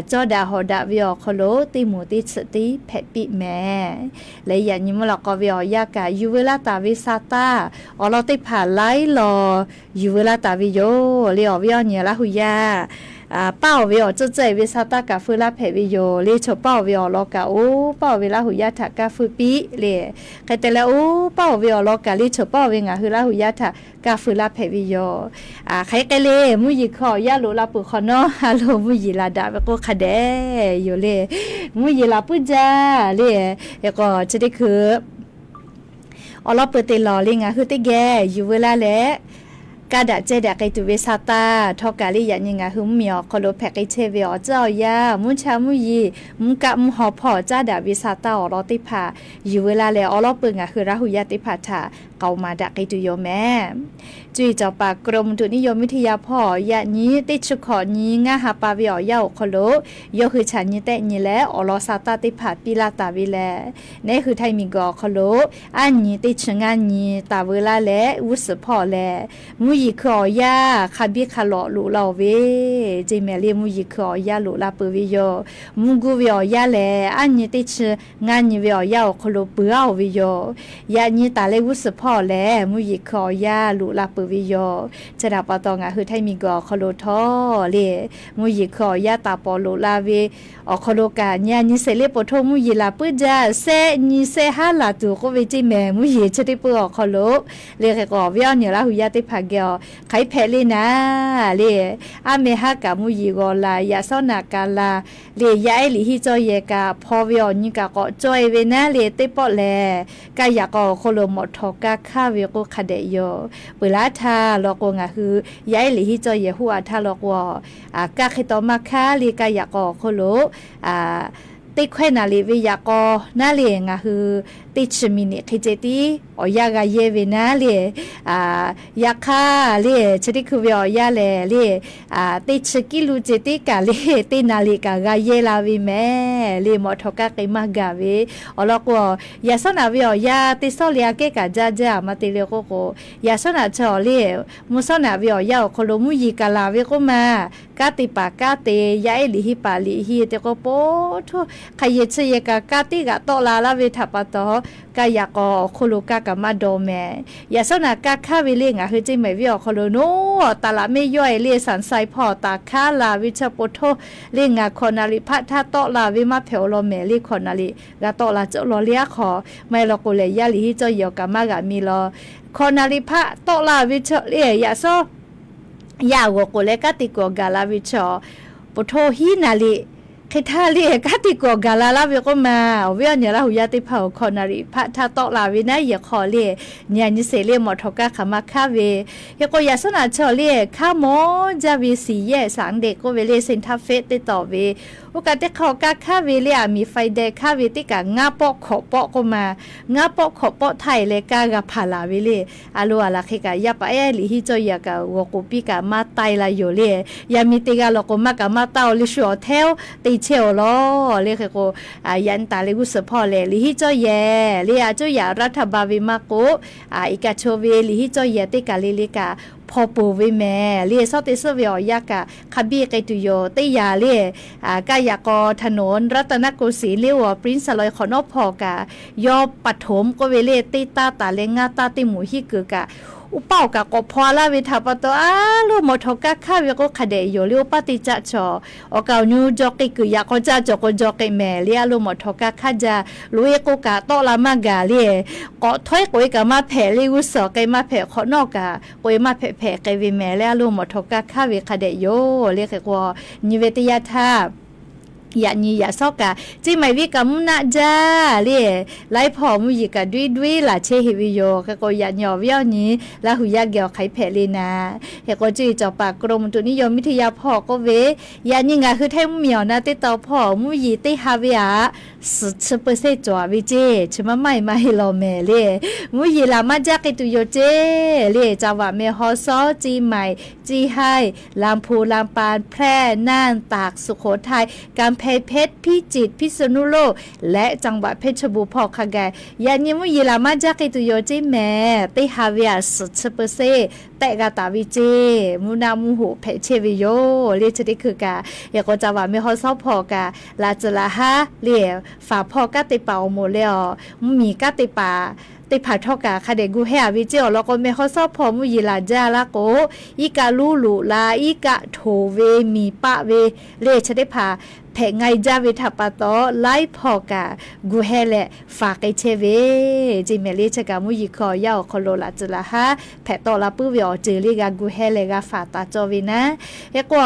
cawˇ daꞈ hawꞈ daꞈ ve awˬ hk'aw lo teˇ moˍ teˇ tsuhꞈ tiˉ hpehꞈ piˇ mehˍ. Leh yaꞈ nyi mvuhˇ lawꞈ k'aw ve awˬ yanˇ kaꞈ yuˬ veu laˇ taˍ ve sa taˇ awˬ lawn teˇ hpaˍ laiˉ law yuˬ veu laˇ taˍ ve yoˬ. Leh awˬ viˉ awˬ nyi Laˇ hu yaˇ paˇ-oˬ ve awˬ tcuhˉ tcuhˉ-e ve sa taˇ kaꞈ feu laˇ hpehꞈ ve yoˬ. Leh choˬ paˇ-oˬ ve awˬ lawn kaꞈ oˇ paˇ-oˬ ve Laˇ hu yaˇ htaꞈ kaˇ feu piˇ leh, hk'e te leh oˇ paˇ-oˬ ve awˬ lawn kaꞈ leh choˬ paˇ-oˬ ve ngaˬ hui Laˇ hu yaˇ htaꞈ kaˇ feu laˇ hpehꞈ ve yoˬ. Hk'e k'ai leh mvuhˇ yeˬ hkui awˬ yanˇ loꞈ la peuˬ hk'awꞈ nawˉ, ha lo mvuhˇ yeˬ laˬ daꞈ ve k'oˆ hk'a dehꞈ yoˬ leh, mvuhˇ yeˬ laˬ puiˉ jaˇ leh, hk'e k'o chi teˇ hkui awˬ lawn peuˬ te lawˬ leh ngaˬ hui teˇ geh yuˬ veu laˇ leh, kaˇ daꞈ cehˇ daꞈ k'ai tuˬ ve sa taˇ htawˇ kaꞈ leh yaꞈ nyi ngaˬ hui mvuhˇ miˬ awˬ hk'aw lo hpehꞈ k'ai chehˇ ve awˬ tcuhˉ awˬ yanˇ, mvuhˇ cha mvuhˇ yeˬ, mvuhˇ kaˆ mvuhˇ haw hpawˇ caˉ daꞈ ve sa taˇ awˬ lawn teˇ hpaˍ yuˬ veu laˇ leh, awˬ lawn peuˬ ngaˬ hui Laˇ hu yaˇ teˇ hpaˍ htaꞈ k'aoˍ maˍ daꞈ k'ai tuˬ yoˬ mehˍ. Cuˇ yiˍ cawˬ paˍ กรมอุตุนิยมวิทยา hpawˇ yaꞈ nyi teˇ chi hkawꞈ nyi ngaˇ ha pa ve awˬ yanˇ awˬ hk'aw lo yawˇ hui chaꞈ nyi tehˆ nyi leh awˬ lawn sa taˇ teˇ hpaˍ piˇ laˇ taˍ ve lehˬ, neˉ hui Htaiˇ miˬguiˬ awˬ hk'aw lo aˉ nyi teˇ chi ngaˇ nyi taˍ veu laˇ leh g'uˇ suhˍ hpawˇ lehˬ, mvuhˇ yeˬ hkui awˬ yanˇ hk'a biˇ hk'a lawꞈ loꞈ la-oˬ ve, ceˇ mehˍ le mvuhˇ yeˬ hkui awˬ yanˇ loꞈ la peuˬ ve yoˬ. Mvuhˇ guˇ ve awˬ yanˇ lehˬ, aˉ nyi teˇ chi ngaˇ nyi ve awˬ yanˇ awˬ hk'aw lo peuˬ-aˉ-oˬ ve yoˬ. Yaꞈ nyi taˍ leh g'uˇ suhˍ hpawˇ lehˬ, mvuhˇ yeˬ hkui awˬ yanˇ loꞈ la peuˬ ve yoˬ. Chi htaꞈ pa taw, ngaˬ hui Htaiˇ miˬguiˬ awˬ hk'aw lo htawˇ le, mvuhˇ yeˬ hkui awˬ yanˇ taˍ pawˍ loꞈ la ve awˬ hk'aw lo kaꞈ, nyi a nyi seˍ le po htoˇ mvuhˇ yeˬ laˬ puiˉ jaˇ, sehˆ nyi sehˆ haˉ laˬ tuˬ k'oˆ ve ceˇ mehˍ, mvuhˇ yeˬ chi teˇ peuˇ awˬ hk'aw lo le. Hk'e k'o, awˬ viˉ awˬ nyi Laˇ hu yaˇ teˇ hpaˍ geh awˬ hk'aˬ hk'e hpehꞈ le naˍ le, aˉ meh haˉ kaꞈ mvuhˇ yeˬ g'aw la, yaꞈ shawˉ naꞈ ka la le, yaˇ ehˉ liꞈ hiˉ cawˇ yehˬ kaꞈ hpaw ve awˬ nyi kaꞈ k'awꞈ cawˇ-e ve naˉ le, teˇ pawˆ lehˬ, kaˇ yaꞈ k'aw awˬ hk'aw lo mawꞈ htawˍ kaˇ hkanˇ ve k'oˆ hk'a dehꞈ yoˬ. Peuˬ laˇ htaˇ law k'o, ngaˬ hui yaˇ ehˉ liꞈ hiˉ cawˇ yehˬ hoˆ a htaˇ law k'o, kaˇ hk'e taw maˇ hkanˉ le, kaˇ yaꞈ k'aw awˬ hk'aw lo teˇ hkawehˇ naˍ riˍ ve yaꞈ k'aw naˉ le, ngaˬ hui teˇ chi miˬ niꞈ hk'e ceh tiˉ awˬ yanˇ g'a yehˇ ve naˉ le. Yaꞈ hk'aˇ le, chi teˇ hkui ve awˬ yanˇ lehˬ le, teˇ chi kiˉ lu ceh tiˉ kaꞈ le, teˇ naˍ riˍ kaꞈ g'a yehˇ la ve mehˍ le, mawꞈ htawˍ kaˇ k'ai maˇ gaˬ ve. Awˬ lawn k'o, yaꞈ shawˉ naꞈ ve awˬ yanˇ teˇ sawˉ le aꞈ kehˉ kaꞈ jaˇ jaˇ a ma te le k'oˆ k'o, yaꞈ shawˉ naꞈ chi awˬ le, mvuhˇ shawˉ naꞈ ve awˬ yanˇ awˬ hk'aw lo mvuhˇ yeˬ kaꞈ laˬ ve k'oˆ ma, kanˉ te paˍ kanˉ te, yaˇ ehˉ liꞈ hiˉ paˍ liꞈ hiˉ te k'o po htoˇ, hk'a yehˬ chi yehˬ kaꞈ kanˉ teˇ g'aꞈ tawˆ la laˇ ve htaꞈ pa taw, kaˇ yaꞈ k'aw awˬ hk'aw lo kaˇ kaꞈ maˇ dawˇ mehˍ. Yaꞈ shawˉ naꞈ kaˇ hkanˇ ve le, ngaˬ hui ceˇ mehˍ viˉ awˬ hk'aw lo naˉ awˬ taˍ laꞈ mehˆ yawˇ e le sanˍ sai hpawˇ taˍ hkanˇ la ve chi po htoˇ le, ngaˬ hkawꞈ naˍ riˍ hpaˆ htaˇ tawˆ la ve maˇ hpehꞈ awˬ lawn mehˍ le, hkawꞈ naˍ riˍ g'a tawˆ la cawˇ law le aˉ hk'aw, maˇ heˆ law k'o lehˬ, yaˇ liꞈ hiˉ cawˇ yehˬ awˬ kaꞈ maˇ g'aꞈ mi law. Hkawꞈ naˍ riˍ hpaˆ tawˆ la ve chi le, yaꞈ shawˉ yaꞈ g'awˬ k'oˍ leh kanˉ te kuiˬ awˬ gaˬ la ve chi, po htoˇ hiˉ naˍ riˍ hk'e htaˇ le, kanˉ te kuiˬ awˬ gaˬ la laˇ ve k'oˆ ma, awˬ viˉ awˬ nyi Laˇ hu yaˇ teˇ hpaˍ-oˬ, hkawꞈ naˍ riˍ hpaˆ htaˇ tawˆ la ve naˉ yehˬ hk'aw le, nyi a nyi seˍ le mawꞈ htawˍ kaˇ hk'aˬ maˇ hkanˉ ve. Hk'e k'o, yaꞈ shawˉ naꞈ chi le, hkanˉ mawˇ jaˇ ve siˍ yehˆ saˍ de k'oˆ ve le, Santa Fe teˇ tawˍ ve, oˇ kaꞈ teˇ hk'aˇ kaˇ hkanˉ ve le, aˬ miˍ Friday hkanˉ ve teˇ kaꞈ ngaˇ pawˆ hkawꞈ pawˆ k'oˆ ma, ngaˇ pawˆ hkawꞈ pawˆ htaˇ e leh kaˇ g'a hpaˍ laˬ ve le. A lo a laˬ hk'e kaꞈ, yaˇ paˍ ehˉ liꞈ hiˉ cawˇ yehˬ kaꞈ g'awˬ k'oˍ piˇ kaꞈ maˇ taiˇ la yoˬ le. Yaˇ miˇ teˇ g'aˇ law k'o maˇ kaꞈ maˇ taˇ-oˬ, le shu awˬ hteˇ-oˬ te chehˇ-oˬ law le. Hk'e k'o, yaꞈ nyi taˍ leh g'uˇ suhˍ hpawˇ lehˬ, liꞈ hiˉ cawˇ yehˬ le, a coˇ yaꞈ raˇ htaˇ ba ve maˇ k'oˆ, iˉ kaˆ chaw ve liꞈ hiˉ cawˇ yehˬ teˇ kaˬ le le kaꞈ hpaw peuˬ ve mehˍ le. Shawˉ teˇ suhˉ ve awˬ yanˇ kaꞈ hk'a biˇ k'ai tuˬ yoˬ. Teˇ yanˇ le, kaˇ yaꞈ k'aw ถนนรัตนโกสินทร์ le, oˇ Prince Saloy hk'awꞈ nawˉ hpawˇ kaꞈ, yawˇ ปฐม k'oˆ ve le, teˇ taˇ taˍ leh ngaˇ taˇ teˇ moˍ hiˉ kuiˬ kaꞈ, oˇ paˆ awˬ kaꞈ k'awꞈ hpaw laˇ ve htaꞈ pa taw, a loˇ mawꞈ htawˍ kaˇ hkanˇ ve k'oˆ hk'a dehꞈ yoˬ le. Oˇ paˆ teˇ caˆ chaw awˬ kaˍ awˬ nyu jaw k'ai kuiˬ yaꞈ k'aw caˆ cawˬ k'o jaw k'ai mehˍ le. A loˇ mawꞈ htawˍ kaˇ hkanˇ jaˇ, loꞈ-e k'o kaꞈ tawˆ la maˇ gaˬ le. K'awꞈ htawehˉ k'oꞈ-e kaꞈ maˇ hpehꞈ le, g'uˇ suhˍ k'ai maˇ hpehꞈ, hk'awꞈ nawˉ kaꞈ k'oꞈ-e maˇ hpehꞈ hpehꞈ k'ai ve mehˍ le. A loˇ mawꞈ htawˍ kaˇ hkanˇ ve hk'a dehꞈ yoˬ le. Hk'e k'o, nyi ve teˇ yanˇ htaˇ, yaꞈ nyi yaꞈ shawˉ kaꞈ ceˇ maiˍ viˉ kaꞈ mvuhˇ naˆ jaˇ le, laiˉ hpawˇ mvuhˇ yeˬ kaꞈ duiˉ duiˉ laˬ chehˇ heˆ ve yoˬ. Hk'e k'o, yaꞈ nyi awˬ viˉ awˬ nyi Laˇ hu yaˇ geh awˬ hk'aˬ hk'e hpehꞈ le naˍ. Hk'e k'o, cuˇ yiˍ cawˬ paˍ กรมอุตุนิยมวิทยา hpawˇ k'oˆ ve, yaꞈ nyi ngaˬ hui Htaiˇ mvuhˇmiˬ awˬ na teˇ taw hpawˇ mvuhˇ yeˬ teˇ ha ve aꞈ suhˍ chi เปอร์เซ็นต์ cawˬ ve ceˇ, chi maˇ maˇ heˆ maˇ heˆ law mehˍ le. Mvuhˇ yeˬ laˬ maˇ jaˇ k'ai tuˬ yoˬ ceˇ le. จังหวัดแม่ฮ่องสอน ceˇ maiˍ, ceˇ haiˇ, ลำพูน ลำปาง แพร่ น่าน ตาก สุโขทัย กำแพงเพชร พิจิตร พิษณุโลก และจังหวัดเพชรบูรณ์ hpawˇ hk'a gaˬ, yaꞈ nyi mvuhˇ yeˬ laˬ maˇ jaˇ k'ai tuˬ yoˬ ceˇ mehˍ. Teˇ ha ve aꞈ suhˍ chi เปอร์เซ็นต์ tehˆ g'a taˍ ve ceˇ, mvuhˇ naˆ mvuhˇ hoꞈ hpehꞈ chehˇ ve yoˬ le. Chi teˇ hkui kaꞈ, yaꞈ k'o จังหวัดแม่ฮ่องสอน hpawˇ kaꞈ, laꞈ tcuhˍ laꞈ haˉ le, faˍ hpawˇ kanˉ te paˍ awˬ moˍ leh awˬ mvuhˇmiˬ kanˉ te paˍ teˇ hpaˍ htawˇ kaꞈ hk'a dehꞈ gu hehˇ a ve ceˇ. Awˬ lawn k'o, แม่ฮ่องสอน hpawˇ mvuhˇ yeˬ laˬ jaˇ laˇ k'o, iˉ kaˆ luˉ loꞈ la, iˉ kaˆ htoˍ ve, miˬ paˆ ve le, chi teˇ hpaˍ hpehꞈ nga e jaˇ ve htaꞈ pa taw, laiˉ hpawˇ kaꞈ gu hehˇ leh faˍ k'ai chehˇ ve ceˇ mehˍ le. Chi kaꞈ mvuhˇ yeˬ hkui awˬ yanˇ awˬ hk'aw lo laꞈ tcuhˍ laꞈ haˉ hpehꞈ tawˆ la puiˉ ve awˬ ceuˬ le g'a gu hehˇ leh g'a faˍ taˍ cawˇ ve naˉ. Hk'e k'o,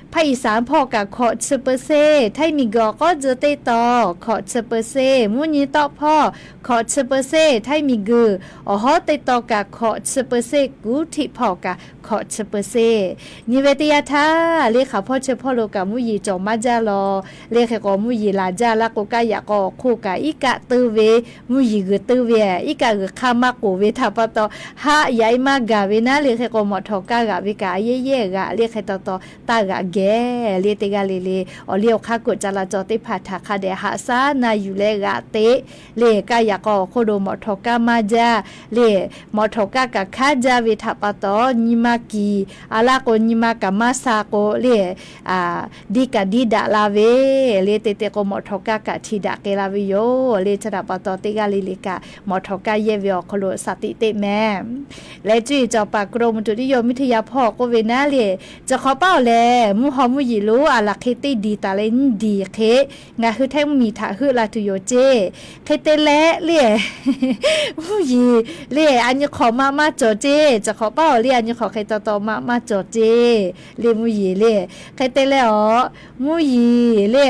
Hpaˇ iˍsaˍ hpawˇ kaꞈ hkawꞈ chi เปอร์เซ็นต์, htaiˇ miˬguiˬ awˬ k'awˉ tcuh teˇ taw hkawꞈ chi เปอร์เซ็นต์, mvuhˇ nyi tawˆ hpawˇ hkawꞈ chi เปอร์เซ็นต์, htaiˇ miˬguiˬ awˬ hawˉ teˇ taw kaꞈ hkawꞈ chi เปอร์เซ็นต์, kuˉ htiˆ hpawˇ kaꞈ hkawꞈ chi เปอร์เซ็นต์. Nyi ve teˇ yanˇ htaˇ, le hk'aˬ hpawˇ chi hpawˇ lo kaꞈ mvuhˇ yeˬ cawˬ maˇ jaˇ law. Le hk'e k'o mvuhˇ yeˬ laˬ jaˇ laˇ k'o, kanˇ yaꞈ k'aw awˬ hk'oˆ kaꞈ iˉ kaˆ teuˇ ve, mvuhˇ yeˬ g'uiˬ teuˇ ve, iˉ kaˆ g'uiˬ hk'aˇ maˇ k'oˍ ve htaꞈ pa taw, haˆ yaꞈ e maˇ gaˬ ve naˉ. Le hk'e k'o mawꞈ htawˍ kaˇ g'aꞈ ve kaꞈ a yehˉ yehˉ g'aꞈ, le hk'e taw taw taˇ g'aꞈ geh. Le teˇ g'aˇ le le awˬ liˇ awˬ hk'aˇ kuˬ ca la cawˬ teˇ hpaˍ htaꞈ hk'a dehꞈ haꞈ shaˉ na yuˬ leh g'aꞈ te. Le kanˇ yaꞈ k'aw awˬ hk'oˆ lo mawꞈ htawˍ kaˇ maˇ jaˇ. Le mawꞈ htawˍ kaˇ kaꞈ hkanˉ jaˇ ve htaꞈ pa taw, nyi ma kiˬ a laˇ k'o, nyi ma kaꞈ maˇ sha k'o, le diˇ kaꞈ diˇ daꞈ la ve, le te te k'o mawꞈ htawˍ kaˇ kaꞈ hti daꞈ k'ai la ve yoˬ. Le chi htaꞈ pa taw teˇ g'aˇ le le kaꞈ mawꞈ htawˍ kaˇ yehˇ ve awˬ hk'aw lo shaˍ tiꞈ teˇ meh. Leh cuˇ yiˍ cawˬ paˍ กรมอุตุนิยมวิทยา hpawˇ k'oˆ ve naˉ le, cawˬ hk'awꞈ paˉ awˬ lehˬ, mvuhˇ haw mvuhˇ yeˬ lonˉ a laˬ hk'e teˇ diˬ taˍ leh nyiˇ diˬ hk'e ngaˬ hui htaiˇ mvuhˇmiˬ htaꞈ heuˆ la tuˬ yoˬ ceˇ. Hk'e te leh le, mvuhˇ yeˬ le a nyi hk'awꞈ maˇ maˇ cawˬ ceˇ. Cawˬ hk'awꞈ paˉ awˬ le a nyi hk'awꞈ hk'e taw taw maˇ maˇ cawˬ ceˇ. Le mvuhˇ yeˬ le, hk'e te leh awˬ mvuhˇ yeˬ le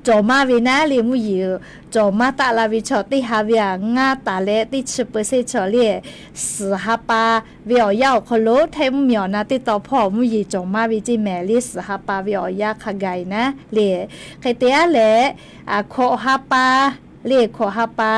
cawˬ maˇ ve naˉ le, mvuhˇ yeˬ cawˬ maˇ taˆ la ve chaw teˇ ha ve aꞈ ngaˇ taˍ leh teˇ chi เปอร์เซ็นต์ chaw le, suhˍ ha pa ve awˬ yanˇ awˬ hk'aw lo htaiˇ mvuhˇmiˬ awˬ na teˇ taw hpawˇ mvuhˇ yeˬ cawˬ maˇ ve ceˇ mehˍ le, suhˍ ha pa ve awˬ yanˇ hk'a gaˬ e naˉ le. Hk'e te aˉ leh, hkawꞈ ha pa le, hkawꞈ ha pa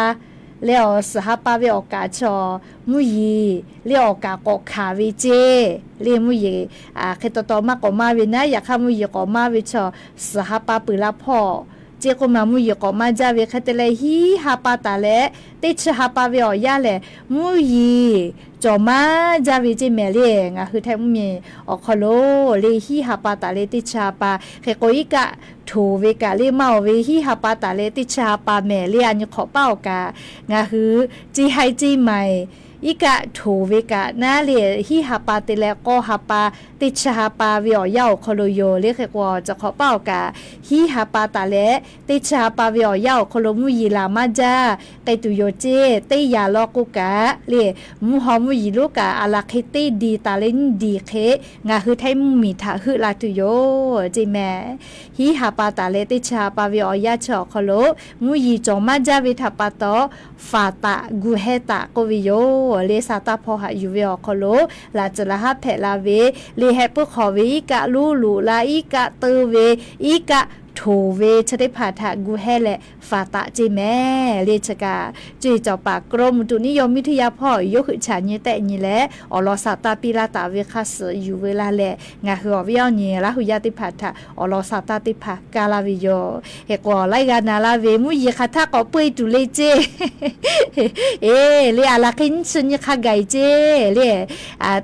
leh awˬ suhˍ ha pa ve awˬ kaˍ chaw mvuhˇ yeˬ le awˬ kaˍ k'awꞈ hkanˍ ve ceˇ. Le mvuhˇ yeˬ hk'e taw taw maˇ k'awꞈ maˇ ve naˉ, yaꞈ hk'aˇ mvuhˇ yeˬ k'awꞈ maˇ ve chaw suhˍ ha pa peuˬ la hpawˇ ceˇ k'oˆ ma, mvuhˇ yeˬ k'awꞈ maˇ jaˇ ve hk'e te leh, hiˉ ha pa taˍ leh teˇ chi ha pa ve awˬ yanˇ lehˬ, mvuhˇ yeˬ cawˬ maˇ jaˇ ve ceˇ mehˍ le. Ngaˬ hui htaiˇ mvuhˇmiˬ awˬ hk'aw lo le hiˉ ha pa taˍ leh teˇ chi ha pa hk'e k'o, iˉ kaˆ htoˍ ve kaꞈ le maˇ oˬ ve, hiˉ ha pa taˍ leh teˇ chi ha pa mehˍ le. A nyi hk'awꞈ paˉ awˬ kaꞈ ngaˬ hui ceˇ haiˇ ceˇ maiˬ iˉ kaˆ htoˍ ve kaꞈ naˉ le, hiˉ ha pa te leh k'awˇ ha pa, teˇ chi ha pa ve awˬ yanˇ awˬ hk'aw lo yoˬ. Le hk'e k'o, cawˬ hk'awꞈ paˉ awˬ kaꞈ hiˉ ha pa taˍ leh teˇ chi ha pa ve awˬ yanˇ awˬ hk'aw lo mvuhˇ yeˬ laˬ maˇ jaˇ k'ai tuˬ yoˬ ceˇ. Teˇ yanˇ law k'o kaꞈ le, mvuhˇ haw mvuhˇ yeˬ lonˉ kaꞈ a laˬ hk'e teˇ diˬ taˍ leh nyiˇ diˬ hk'e ngaˬ hui htaiˇ mvuhˇmiˬ htaꞈ heuˆ la tuˬ yoˬ ceˇ mehˍ. Hiˉ ha pa taˍ leh teˇ chi ha pa ve awˬ yanˇ chi awˬ hk'aw lo mvuhˇ yeˬ cawˬ maˇ jaˇ ve htaꞈ pa taw, faˍ taꞈ gu hehˇ taꞈ k'oˆ ve yoˬ. Le sa taˇ hpawˇ haꞈ yuˬ ve awˬ hk'aw lo laꞈ tcuhˍ laꞈ haˉ hpehꞈ la ve, le heh puiˉ hk'awꞈ ve iˉ kaˆ lonˉ loꞈ la, iˉ kaˆ teuˇ ve, iˉ kaˆ htoˍ ve chi teˇ hpaˍ htaꞈ gu hehˇ leh faˍ taꞈ ceˇ mehˍ. Le chi kaꞈ cuˇ yiˍ cawˬ paˍ กรมอุตุนิยมวิทยา hpawˇ yawˇ hui chaꞈ nyi tehˆ nyi leh awˬ lawn sa taˇ piˇ laˇ taˍ ve hk'a suhˍ yuˬ ve laˇ leh, ngaˬ hui awˬ viˉ awˬ nyi Laˇ huˍ yaˇ teˇ hpaˍ htaꞈ awˬ lawn sa taˇ teˇ hpaˍ kaˇ laˇ ve yoˬ. Hk'e k'o, laiˉ g'aˇ na laˇ ve mvuhˇ yeˬ hk'aˬ htaˇ k'awꞈ peu e tuˬ le ceˇ. E, le a laˬ hk'e nyiˇ chi nyi hk'a gaˬ e ceˇ le.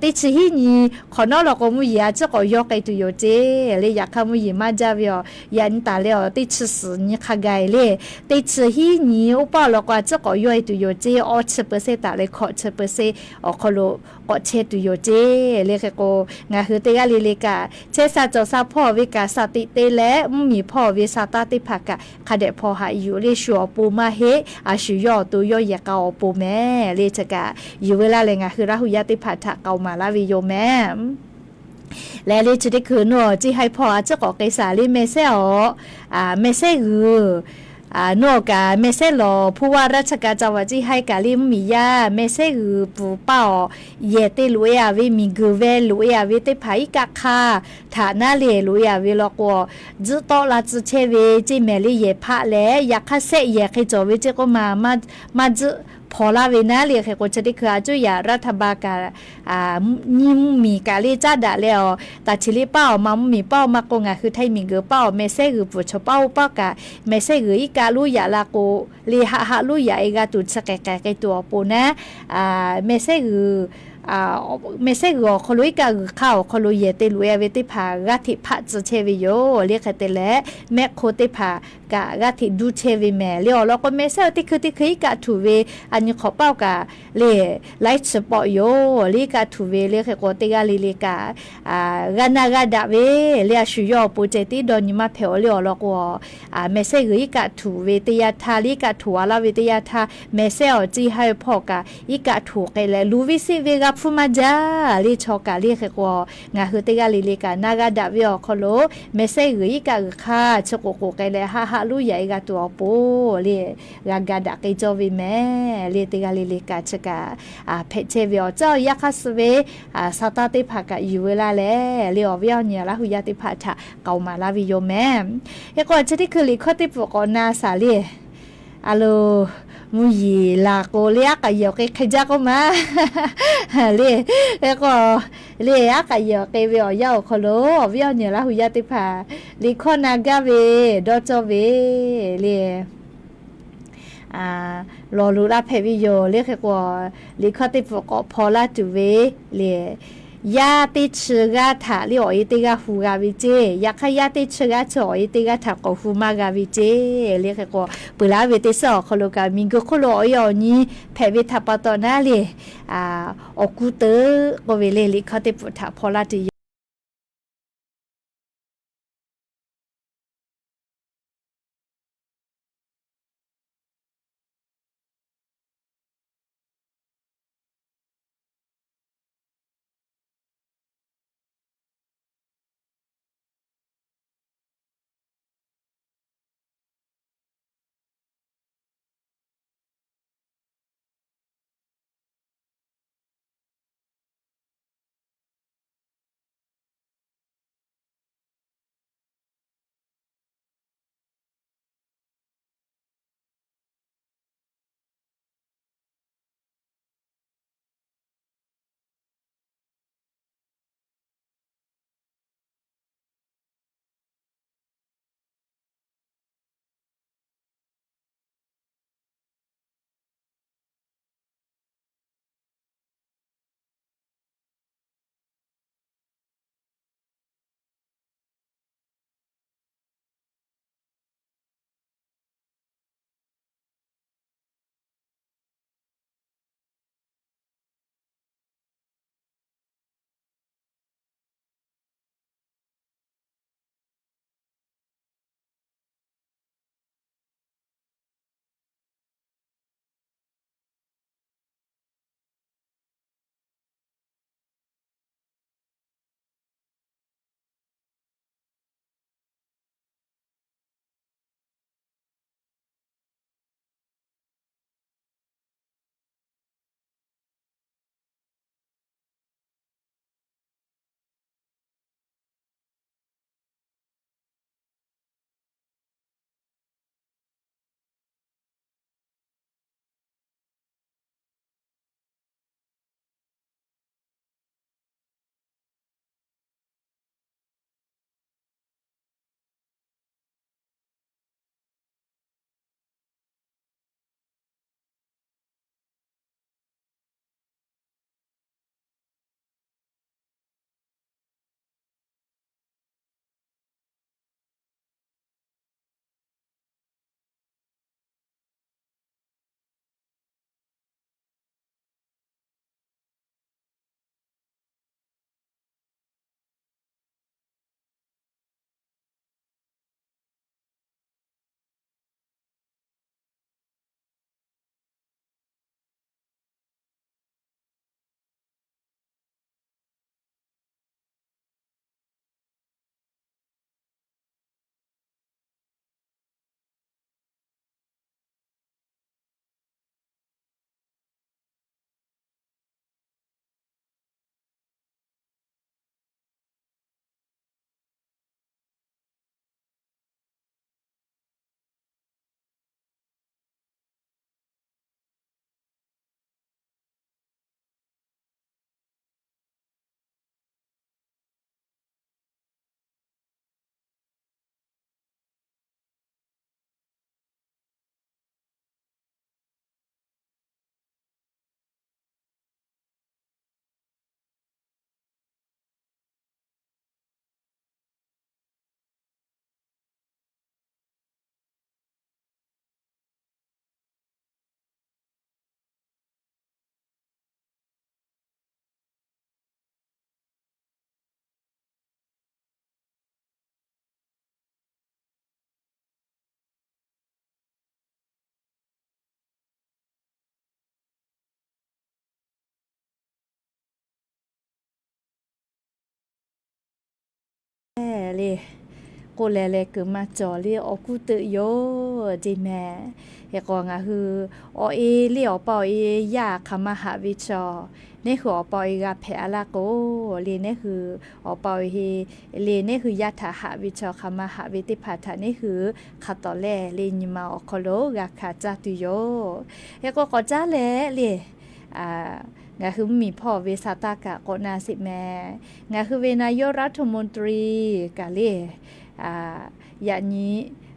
Teˇ chi hiˉ nyi hk'awꞈ nawˉ law k'o, mvuhˇ yeˬ a ciˉ k'awꞈ yawˇ k'ai tuˬ yoˬ ceˇ. Le yaꞈ hk'aˇ mvuhˇ yeˬ maˇ jaˇ ve awˬ, yaꞈ nyi taˍ leh awˬ teˇ chi suhˍ nyi hk'a gaˬ e le. Teˇ chi hiˉ nyi oˇ paˆ awˬ lawn k'o, a ciˉ k'awꞈ yawˇ e tuˬ yoˬ ceˇ. Awˇ chi เปอร์เซ็นต์ taˍ leh hkawꞈ chi เปอร์เซ็นต์ awˬ hk'aw lo k'awꞈ chehˇ tuˬ yoˬ ceˇ. Le hk'e k'o, ngaˬ hui teˇ g'aˇ le le kaꞈ chehˇ sha cawˬ sha hpawˇ ve kaꞈ sa tiꞈ te leh, mvuhˇmiˬ hpawˇ ve sa taˇ teˇ hpaˍ kaꞈ hk'a dehꞈ hpaw haꞈ yuˬ le. Shu awˬ pon maˇ heˆ, a shu yawˇ awˬ to yawˇ yehˬ k'a awˬ pon mehˍ. Le chi kaꞈ yuˬ ve laˇ leh ngaˬ hui Laˇ huˍ yaˇ teˇ hpaˍ htaꞈ k'aoˍ maˍ laˇ ve yoˬ mehˍ. Leh le chi teˇ hkui nawˬ ceˇ haiˇ hpawˇ a ciˉ k'awꞈ k'ai shaˍ le mehˍ sehˉ awˬ, mehˍ sehˉ g'uiˬ nawˬ kaꞈ mehˍ sehˉ lawˬ ผู้ว่าราชการจังหวัด ceˇ haiˇ kaꞈ le mvuhˇmiˬ yaˇ mehˍ sehˉ g'uiˬ pfuhˍ paˇ awˬ yehˬ te loꞈ e a ve miˬguiˬ ve loꞈ e a ve teˇ hpaˍ iˉ kaˆ hk'aˇ htaꞈ naˉ le loꞈ e a ve law k'o, tzuhˆ tawˆ la tcuh chehˇ ve ceˇ mehˍ le. Yehˬ hpaˆ leh yaꞈ hk'aˇ sehˆ yehˬ hk'e cawˬ ve ceˇ k'oˆ ma, maˇ tzuhˆ hpaw laˇ ve naˉ le. Hk'e k'o, chi teˇ hkui a cuˇ yaꞈ รัฐบาล kaꞈ nyiˇ mvuhˇmiˬ kaꞈ le caˉ daꞈ leh awˬ, taˍ chi le paˇ awˬ ma mvuhˇmiˬ paˇ awˬ ma k'o, ngaˬ hui htaiˇ miˬguiˬ paˇ awˬ mehˍ sehˉ g'uiˬ pfuhˍ chaw paˇ oˇ paˇ kaꞈ mehˍ sehˉ g'uiˬ iˉ kaˆ lonˉ yaꞈ la k'o, le haˆ haˆ lonˉ yaꞈ e g'a tuˬ chi k'ehˍ k'ehˍ k'ai tuˬ awˬ pon naˉ, mehˍ sehˉ g'uiˬ mehˍ sehˉ g'uiˬ awˬ hk'aw lo iˉ kaˆ g'uiˬ hk'aˇ awˬ hk'aw lo yehˬ te loꞈ e ve teˇ hpaˍ g'aˇ hteꞈ hpaˆ tcuh chehˇ ve yoˬ. Le hk'e te leh, mehˆ hk'o teˇ hpaˍ kaꞈ g'aˇ hteꞈ duˇ chehˇ ve mehˍ. Le awˬ lawn k'o, mehˍ sehˉ teˇ hkui teˇ hkui iˉ kaˆ htuꞈ ve a nyi hk'awꞈ paˇ kaꞈ le laiˉ chi pawˆ yoˬ. Le iˉ kaˆ htuꞈ ve le hk'e k'o, teˇ g'aˇ le le kaꞈ g'a na g'a daꞈ ve le. A shu yawˇ awˬ pon ceh tiˉ dawˇ nyi maˇ hpehꞈ awˬ le awˬ lawn k'o, mehˍ sehˉ g'uiˬ iˉ kaˆ htuꞈ ve teˇ yanˇ htaˇ, le iˉ kaˆ htuꞈ a laˇ ve teˇ yanˇ htaˇ, mehˍ sehˉ awˬ ceˇ haiˇ hpawˇ kaꞈ iˉ kaˆ htuꞈ k'ai leh, luˬ ve siˆ ve g'a hpu maˇ jaˇ le. Chaw kaꞈ le hk'e k'o, ngaˬ hui teˇ g'aˇ le le kaꞈ na g'a daꞈ ve awˬ hk'aw lo, mehˍ sehˉ g'uiˬ iˉ kaˆ g'uiˬ hk'aˇ chi k'oˍ k'oˍ k'ai leh haˆ haˆ loˉ yaꞈ e g'a tuˬ awˬ pon le, g'a ga daꞈ k'ai cawˇ ve mehˍ le. Teˇ g'aˇ le le kaꞈ chi kaꞈ hpehꞈ chehˇ ve awˬ ceuˬ awˬ yaˇ hk'aˇ suh ve, sa taˇ teˇ hpaˍ kaꞈ yuˬ ve laˇ leh le, awˬ viˉ awˬ nyi Laˇ hu yaˇ teˇ hpaˍ htaꞈ k'aoˍ maˍ laˇ ve yoˬ mehˍ. Hk'e k'o chi teˇ hkui liꞈ hkawˇ teˇ pfuhˍ k'awꞈ na shaˍ le. A lo, mvuhˇ yeˬ laˬ k'o le, aˉ k'aꞈ yehˬ awˬ k'e hk'e jaˇ k'oˆ ma le. Hk'e k'o le, aˉ k'aꞈ yehˬ awˬ k'e ve awˬ yanˇ awˬ hk'aw lo awˬ viˉ awˬ nyi Laˇ hu yaˇ teˇ hpaˍ liꞈ hkawˇ na gaˇ ve, dawˇ cawˇ ve le, lawˬ loꞈ la hpehꞈ ve yoˬ le. Hk'e k'o, liꞈ hkawˇ teˇ pfuhˍ k'awꞈ hpaw laˇ tuˬ ve le, yaˇ teˇ chi g'aˇ htaꞈ le awˬ e teˇ g'aˇ hu g'a ve ceˇ. Yaꞈ hk'aˇ yaˇ teˇ chi g'aˇ chi awˬ e teˇ g'aˇ htaꞈ k'awꞈ hu maˇ g'a ve ceˇ le. Hk'e k'o, peuˬ laˇ ve teˇ suhˉ awˬ hk'aw lo kaꞈ miˬguiˬ hk'oˆ lo awˬ e awˬ nyi hpehꞈ ve htaꞈ pa taw naˉ le, awˬ kuˉ teuˆ k'oˆ ve le, liꞈ hkawˇ teˇ pfuhˍ htaꞈ hpaw laˇ tuˬ yoˬ. le k'oˆ leh leh kuiˬ maˇ cawˬ le awˬ kuˉ teuꞈ yoˬ ceˇ mehˍ. Hk'e k'o ngaˬ hui awˬ e le awˬ pa awˬ e yaˇ hk'aˬ ma haꞈ ve chaw, neˇ hui awˬ pa awˬ e g'a hpehꞈ a laˇ k'o, le neˇ hui awˬ pa awˬ e le neˇ hui yaˇ htaꞈ haꞈ ve chaw hk'aˬ ma haꞈ ve teˇ hpaˍ htaꞈ neˇ hui hk'a tawˍ leh le nyi ma awˬ hk'aw lo g'a hkanˍ caˇ tuˬ yoˬ. Hk'e k'o k'awꞈ caˉ leh le ngaˬ hui mvuhˇmiˬ hpawˇ ve sa taˇ kaꞈ k'awꞈ na sheˍ mehˍ. Ngaˬ hui ve นายกรัฐมนตรี kaꞈ le yaꞈ nyi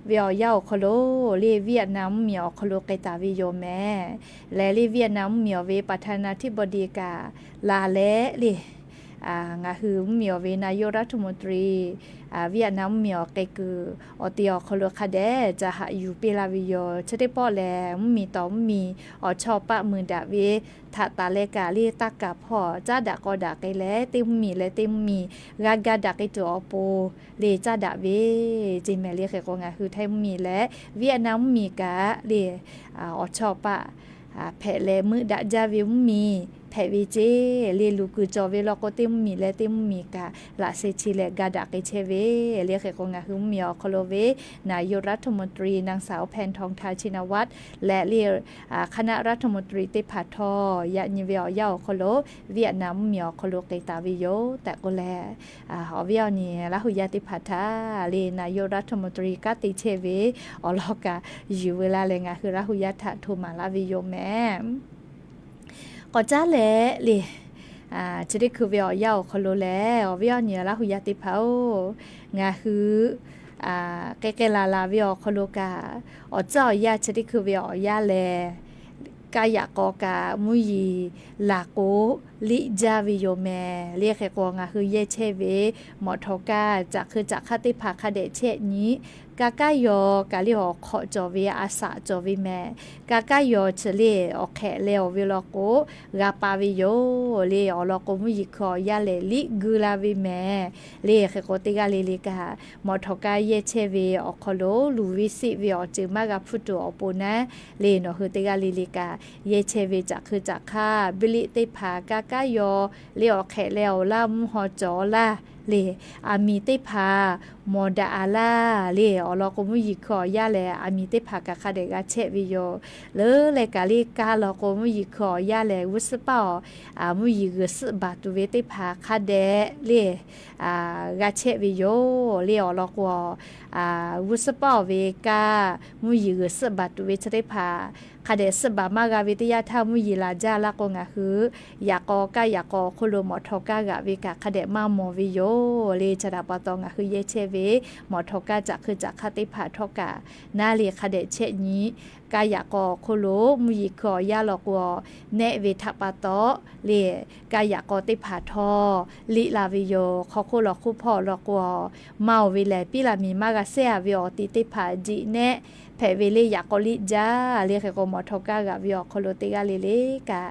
ve awˬ yanˇ awˬ hk'aw lo le Vietnam mvuhˇmiˬ awˬ hk'aw lo k'ai taˍ ve yoˬ mehˍ. Lehˬ le Vietnam mvuhˇmiˬ awˬ ve ประธานาธิบดี kaꞈ laˬ leh le ngaˬ hui mvuhˇmiˬ awˬ ve นายกรัฐมนตรี Vietnam mvuhˇmiˬ awˬ k'ai kuiˬ awˬ te awˬ hk'aw lo hk'a dehꞈ ca haꞈ yuˬ piˇ laˇ ve yoˬ. Chi teˇ pawˆ lehˬ mvuhˇmiˬ tawˍ mvuhˇmiˬ awˬ chawˇ paˆ mui daꞈ ve htaꞈ taˍ leh kaꞈ le taˇ kaˍ hpawˇ caˉ daꞈ k'aw daꞈ k'ai leh teˇ mvuhˇmiˬ leh teˇ mvuhˇmiˬ g'a ga daꞈ k'ai tuˬ awˬ pon le caˉ daꞈ ve ceˇ mehˍ. Le hk'e k'o ngaˬ hui Htaiˇ mvuhˇmiˬ leh Vietnam mvuhˇmiˬ kaꞈ le awˬ chawˇ paˆ hpehꞈ leh meuˆ daꞈ jaˇ ve mvuhˇmiˬ hpehꞈ ve ceˇ. Le luˬ kuiˬ cawˬ ve law k'o teˇ mvuhˇmiˬ leh teˇ mvuhˇmiˬ kaꞈ laꞈ sheh chi leh ga daꞈ k'ai chehˇ ve. Le hk'e k'o ngaˬ hui mvuhˇmiˬ awˬ hk'aw lo ve นายกรัฐมนตรี นางสาว แพทองธาร ชินวัตร leh le คณะรัฐมนตรี teˇ hpaˍ htawˇ yaꞈ nyi ve awˬ yanˇ awˬ hk'aw lo Vietnam mvuhˇmiˬ awˬ hk'aw lo k'ai taˍ ve yoˬ tehꞈ k'oˆ leh, awˬ viˉ awˬ nyi Laˇ hu yaˇ teˇ hpaˍ htaꞈ le นายกรัฐมนตรี kanˉ te chehˇ ve awˬ lawn kaꞈ yuˬ ve laˇ leh ngaˬ hui Laˇ hu yaˇ htaꞈ hto maˍ laˇ ve yoˬ mehˍ. K'awꞈ caˉ leh le chi teˇ hkui ve awˬ yanˇ awˬ hk'aw lo lehˬ awˬ viˉ awˬ nyi Laˇ hu yaˇ teˇ hpaˍ-oˬ, ngaˬ hui k'ai k'ai laˬ laˬ ve awˬ hk'aw lo kaꞈ awˬ tcuhˉ awˬ yanˇ chi teˇ hkui ve awˬ yanˇ lehˬ, kaˇ yaꞈ k'aw kaꞈ mvuhˇ yeˬ laˬ k'o liꞈ jaˇ ve yoˬ mehˍ. Le hk'e k'o ngaˬ hui yehˇ chehˇ ve mawꞈ htawꞈ kaˇ caꞈ hk'eu caꞈ hk'aˇ teˇ hpaˍ hk'a dehꞈ chehˇ nyi. Ka kaˇ yaw kaꞈ le awˬ hk'awꞈ cawˬ ve a shaꞈ cawˬ ve mehˍ. Ka kaˇ yaw chi le awˬ hk'ehꞈ leh awˬ ve law k'o g'a pa ve yoˬ. Le awˬ lawn k'o mvuhˇ yeˬ hkui awˬ yanˇ lehˬ liꞈ gu la ve mehˍ. Le hk'e k'o teˇ g'aˇ le le kaꞈ mawꞈ htawꞈ kaˇ yehˇ chehˇ ve awˬ hk'aw lo luˬ ve siˆ ve awˬ ceuˬ maˇ g'a hpuˇ tuˬ awˬ pon naˉ, le nawˬ hui teˇ g'aˇ le le kaꞈ yehˇ chehˇ ve caꞈ hk'eu caꞈ hk'aˇ biˇ liˆ teˇ hpaˍ ka kaˇ yaw le awˬ hk'ehꞈ leh awˬ laˇ mvuhˇ haw cawˬ laˇ. Le aˬ miˍ teˇ hpaˍ mawˬ daꞈ a laˇ. Le awˬ lawn k'o mvuhˇ yeˬ hkui awˬ yanˇ lehˬ aˬ miˍ teˇ hpaˍ kaꞈ hk'a dehꞈ g'a chehˇ ve yoˬ. Leuˉ leh kaꞈ le kaˇ law k'o mvuhˇ yeˬ hkui awˬ yanˇ lehˬ g'uˇ suhˉ paˇ awˬ mvuhˇ yeˬ g'uiˬ suhˆ baˬ tuˬ ve teˇ hpaˍ hk'a dehꞈ le g'a chehˇ ve yoˬ. Le awˬ lawn k'o g'uˇ suhˉ paˇ awˬ ve kaˇ mvuhˇ yeˬ g'uiˬ suhˆ baˬ tuˬ ve chi teˇ hpaˍ hk'a dehꞈ suhˆ baˬ maˇ g'a ve teˇ yanˇ htaˇ mvuhˇ yeˬ laˬ jaˇ laˇ k'o ngaˬ hui yaꞈ k'aw kaˇ yaꞈ k'aw awˬ hk'oˆ lo mawꞈ htawꞈ kaˇ g'aꞈ ve kaꞈ hk'a dehꞈ maˇ mawˬ ve yoˬ. Le chi htaꞈ pa taw ngaˬ hui yehˇ chehˇ ve mawꞈ htawꞈ kaˇ caꞈ hk'eu caꞈ hk'aˇ teˇ hpaˍ htawˇ kaꞈ naˉ le hk'a dehꞈ chehˇ nyi. Kaˇ yaꞈ k'aw awˬ hk'oˆ lo mvuhˇ yeˬ hkui awˬ yanˇ law k'o nehˆ ve htaꞈ pa taw le kaˇ yaꞈ k'aw teˇ hpaˍ htawˇ liꞈ la ve yoˬ. Hk'aw hk'oˆ law hk'oˆ hpawˇ law k'o maˇ oˬ ve lehˬ piˉ laˬ miˬ maˇ g'a sehˉ a ve awˬ ti teˇ hpaˍ jiꞈ nehˆ hpehꞈ ve le yaꞈ k'aw liꞈ jaˇ. Le hk'e k'o mawꞈ htawꞈ kaˇ g'aꞈ ve awˬ hk'aw lo teˇ g'aˇ le le kaꞈ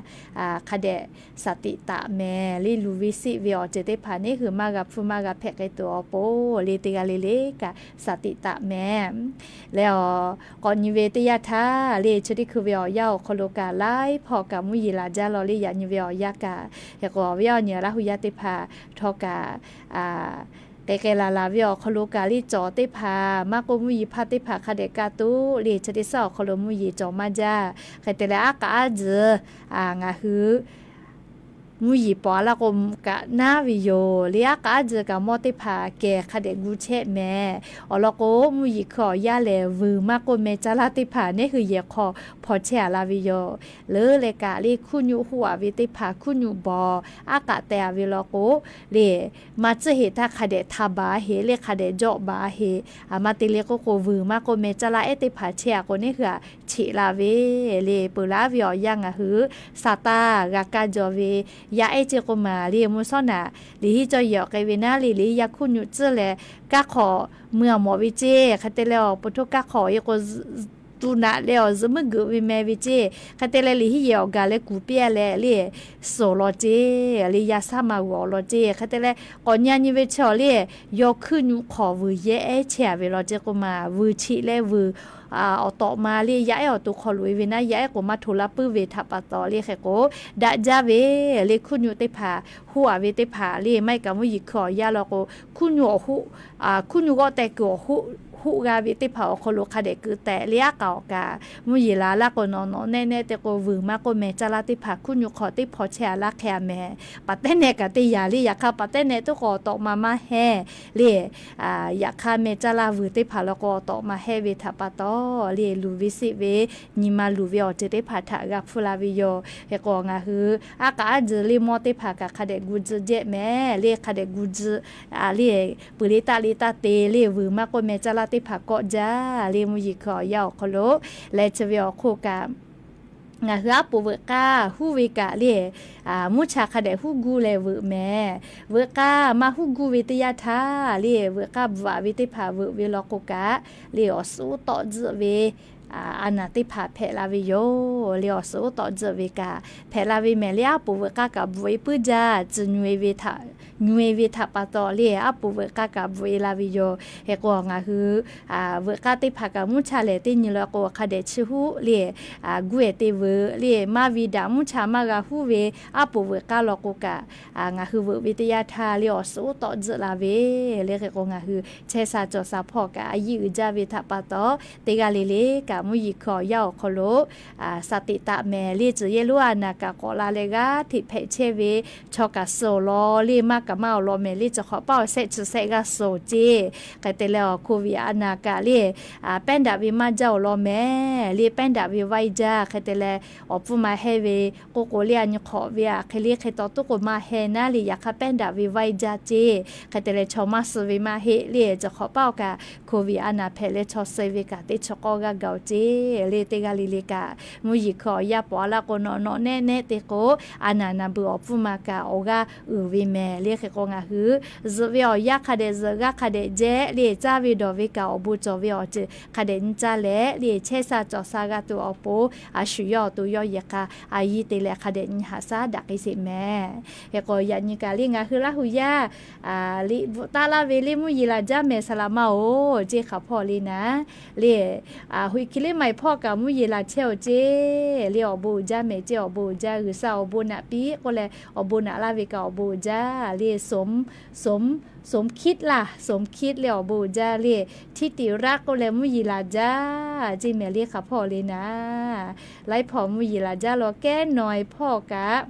hk'a dehꞈ shaˍ tiꞈ taˍ mehˍ. Le luˬ ve siˆ ve awˬ ceuˬ teˇ hpaˍ neˉ hui maˇ g'a hpuˇ maˇ g'a hpehꞈ k'ai tuˬ awˬ pon le teˇ g'aˇ le le kaꞈ shaˍ tiꞈ taˍ mehˍ. Leh awˬ k'awꞈ nyi ve teˇ yanˇ htaˇ le chi teˇ hkui ve awˬ yanˇ awˬ hk'aw lo kaꞈ laiˉ hpawˇ kaꞈ mvuhˇ yeˬ laˬ jaˇ law le yaꞈ nyi ve awˬ yanˇ kaꞈ hk'e k'o awˬ viˉ awˬ nyi Laˇ hu yaˇ teˇ hpaˍ htawˇ kaꞈ k'ai k'ai laˬ laˬ ve awˬ hk'aw lo kaꞈ le cawˬ teˇ hpaˍ maˇ k'oˆ mvuhˇ yeˬ hpaˇ teˇ hpaˍ hk'a dehꞈ ka tuˬ le chi teˇ suhˉ awˬ hk'aw lo mvuhˇ yeˬ cawˬ maˇ jaˇ. Hk'e te leh aˉ k'aˉ tzuhˬ ngaˬ hui mvuhˇ yeˬ pawˍ a laˇ k'o kaꞈ naˉ ve yoˬ. Le aˉ k'aˉ tzuhˬ kaꞈ mawˇ teˇ hpaˍ kehˬ hk'a dehꞈ gu chehˇ mehˍ. Awˬ lawn k'o mvuhˇ yeˬ hkui awˬ yanˇ lehˬ vuiˬ maˇ k'oˆ meh caˇ laˇ teˇ hpaˍ neˉ hui yehˬ hk'aw hpaw chehˇ a laˇ ve yoˬ. Leuˉ leh kaꞈ le hkuˇ nyu hoˆ a ve teˇ hpaˍ hkuˇ nyu bawˬ aˉ k'aꞈ teh a ve law k'o le maˇ tcuhˇ heˍ htaˇ hk'a dehꞈ hta baˬ a heˍ le hk'a dehꞈ jawˆ baˬ a heˍ. Aˬ ma te le k'oˆ k'o vuiˬ maˇ k'oˆ meh caˇ laˇ ehˉ teˇ hpaˍ chehˇ a k'o neˉ hui aꞈ cheꞈ la ve le peuˬ laˉ ve awˬ yanˇ ngaˬ hui sa taˇ g'a kaˇ jaw ve yaˇ ehˉ ceˇ k'o maˬ le mvuhˇ shawˉ naꞈ liꞈ hiˉ cawˇ yehˬ awˬ k'ai ve naˉ le liꞈ hiˉ yaˇ hkuˇ nyu tcuhˇ leh kaˇ hk'awꞈ mui a mawˬ ve ceˇ. Hk'e te leh awˬ po htoˇ kaˇ hk'awꞈ e k'o tu naꞈ leh awˬ zuhꞈ muiˉ geuꞈ ve meh ve ceˇ. Hk'e te leh liꞈ hiˉ yehˬ awˬ gaˬ leh kuˬ piˇ a leh le suhˍ law ceˇ. Le yaˇ shaˉ ma g'awˬ law ceˇ. Hk'e te leh k'awꞈ nyi a nyi ve chi awˬ le yaw hkuˇ nyu hk'awꞈ vuiˬ yehˇ ehˉ chehˇ a ve law ceˇ k'o maˬ vuiˬ cheꞈ leh vuiˬ awˬ tawꞈ ma le yaˇ ehˉ awˬ to hk'aw loꞈ e ve naˉ, yaˇ ehˉ k'o maˇ hto laˇ puiˉ ve htaꞈ pa taw le hk'e k'o, daꞈ jaˇ ve le hkuˇ nyu teˇ hpaˍ hoˆ a ve teˇ hpaˍ le maˇ heˆ kaꞈ mvuhˇ yeˬ hkui awˬ yanˇ law k'o, hkuˇ nyu awˬ hoˆ, hkuˇ nyu g'awˇ teh kuiˬ awˬ hoˆ, hoˆ g'a ve teˇ hpaˍ awˬ hk'aw lo hk'a dehꞈ keu tehꞈ le aˉ k'aꞈ awˬ kaꞈ, mvuhˇ yeˬ laˬ laˇ k'o nawꞈ nawꞈ nehˆ nehˆ te k'o vuiˬ maˇ k'oˆ meh caˇ laˇ teˇ hpaˍ hkuˇ nyu hk'aw teˇ hpaw chehˇ a laˇ hk'e a meh. Paˍ tehˉ nehˆ kaꞈ teˇ yanˇ le, yaꞈ hk'aˇ paˍ tehˉ nehˆ tuˉ k'o awˬ tawꞈ ma maˇ hehnˇ le. Yaꞈ hk'aˇ meh caˇ laˇ vuiˬ teˇ hpaˍ law k'o awˬ tawꞈ ma hehnˇ ve htaꞈ pa taw le luˬ ve seˆ ve, nyi ma luˬ ve awˬ ceuˬ teˇ hpaˍ htaꞈ g'a hpfuhˇ la ve yoˬ. Hk'e k'o ngaˬ hui aˉ k'aꞈ aˉ tcuh le mawˇ teˇ hpaˍ kaꞈ hk'a dehꞈ gu tcuh jehˆ meh le, hk'a dehꞈ gu tcuh le, peuˬ le taˆ le taˇ te le vuiˬ maˇ k'oˆ meh caˇ laˇ teˇ hpaˍ kawˆ jaˇ le mvuhˇ yeˬ hkui awˬ yanˇ awˬ hk'aw lo leh chi ve awˬ hk'oˆ kaꞈ ngaˬ hui aˉ poꞈ veuꞈ k'aˇ huˉ ve kaꞈ le, mvuhˇ cha hk'a dehꞈ huˉ guˇ leh veuꞈ meh. Veuꞈ k'aˇ maˇ huˉ guˇ ve teˇ yanˇ htaˇ le, veuꞈ k'aˇ bvuhꞈ a ve teˇ hpaˍ veuꞈ ve law k'o kaꞈ le, awˬ suhˉ uˉ tawˆ tzuhˆ ve a naˍ teˇ hpaˍ hpehꞈ la ve yoˬ le. Awˬ suhˉ uˉ tawˆ tzuhˆ ve kaꞈ hpehꞈ la ve mehˍ le, aˉ poꞈ veuꞈ k'aˇ kaꞈ bvuhꞈ e puiˉ jaˇ tcuh nyu e ve htaꞈ pa taw le, aˉ poꞈ veuꞈ k'aˇ kaꞈ bvuhꞈ e la ve yoˬ. Hk'e k'o ngaˬ hui veuꞈ k'aˇ teˇ hpaˍ kaꞈ mvuhˇ cha lehˬ teˇ nyi la k'o hk'a dehꞈ chi huˉ le, guˇ e te veuꞈ le, maˇ ve daꞈ mvuhˇ cha maˇ g'a huˉ ve aˉ poꞈ veuꞈ k'aˇ law k'o kaꞈ, ngaˬ hui veuꞈ ve teˇ yanˇ htaˇ le awˬ suhˉ uˉ tawˆ tzuhˆ la ve le. Hk'e k'o ngaˬ hui chehˇ sha cawˬ sha hpawˇ kaꞈ a yiˇ uiˍ jaˇ ve htaꞈ pa taw, teˇ g'aˇ le le kaꞈ mvuhˇ yeˬ hkui awˬ yanˇ awˬ hk'aw lo sha teꞈ taꞈ mehˍ le, tcuh yehˇ lonˉ a naˍ kaꞈ k'awꞈ la leh g'aˇ hteꞈ hpehꞈ chehˇ ve, chaw kaꞈ suh awˬ lawn le maˇ kaꞈ maˇ awˬ lawn mehˍ le, chi hk'awꞈ paˆ awˬ shehˆ chi shehˆ g'aˇ suh ceˇ. Hk'e te leh awˬ hk'oˆ ve a naˍ kaꞈ le pehˉ daꞈ ve maˇ jaˇ awˬ lawn mehˍ le, pehˉ daꞈ ve vaiˇ jaˇ. Hk'e te leh awˬ pfuhˇ ma hehnˇ ve k'oˆ k'o le a nyi hk'awꞈ ve aꞈ hk'e le hk'e taw tuˉ k'o maˇ hehnˇ naˉ le, yaꞈ hk'aˇ pehˉ daꞈ ve vaiˇ jaˇ ceˇ. Hk'e te leh chaw maˇ suh ve maˇ heˆ le, chi hk'awꞈ paˆ awˬ kaꞈ hk'oˆ ve a naˍ hpehꞈ leh chaw suh ve kaꞈ teˇ chi k'awˇ g'aˇ gaˬ oˬ ceˇ le. Teˇ g'aˇ le le kaꞈ mvuhˇ yeˬ hkui awˬ yanˇ paw a laˇ k'o nawꞈ nawꞈ nehˆ nehˆ te k'o, a naˍ naˍ beuꞈ awˬ pfuhˇ ma kaꞈ awˬ g'aˇ uiˍ ve mehˍ le. Hk'e k'o ngaˬ hui zuhꞈ ve awˬ yanˇ hk'a dehꞈ zuhꞈ, g'aˇ hk'a dehꞈ jehˇ le, caˇ ve dawˬ ve kaꞈ awˬ bon cawˬ ve awˬ ceuˬ hk'a dehꞈ nyi caˇ leh le, chehˇ sha cawˬ sha g'a tuˬ awˬ pon a shu yawˇ awˬ to yawˇ yehˬ k'a a yiˇ te leh hk'a dehꞈ nyi haꞈ shaˉ daꞈ k'ai sheˍ mehˍ. Hk'e k'o yaꞈ nyi kaꞈ le ngaˬ hui Laˇ hu yaˇ liꞈ bvuhꞈ taˉ laˇ ve le mvuhˇ yeˬ laˬ jaˇ mehˍ saˍ laꞈ ma oˬ ceˇ hk'aˬ hpawˇ le naˉ le, hui hki le ma eˬ hpawˇ kaꞈ mvuhˇ yeˬ laˬ chehˇ oˬ ceˇ le. Awˬ bon uiˍ jaˇ mehˍ ceˇ, awˬ bon uiˍ jaˇ, G'uiˬsha awˬ bon naꞈ piˇ k'oˆ leh awˬ bon naꞈ laˇ ve kaꞈ awˬ bon uiˍ jaˇ le. Sum, sum, sum hkiˉ laˇ, sum hkiˉ le awˬ bon uiˍ jaˇ le. Htiˇ tiꞈ raˆ k'oˆ leh mvuhˇ yeˬ laˬ jaˇ ceˇ mehˍ le hk'aˬ hpawˇ le naˉ. Laiˉ hpawˇ mvuhˇ yeˬ laˬ jaˇ law, kehˉ nawˬ eˬ hpawˇ kaꞈ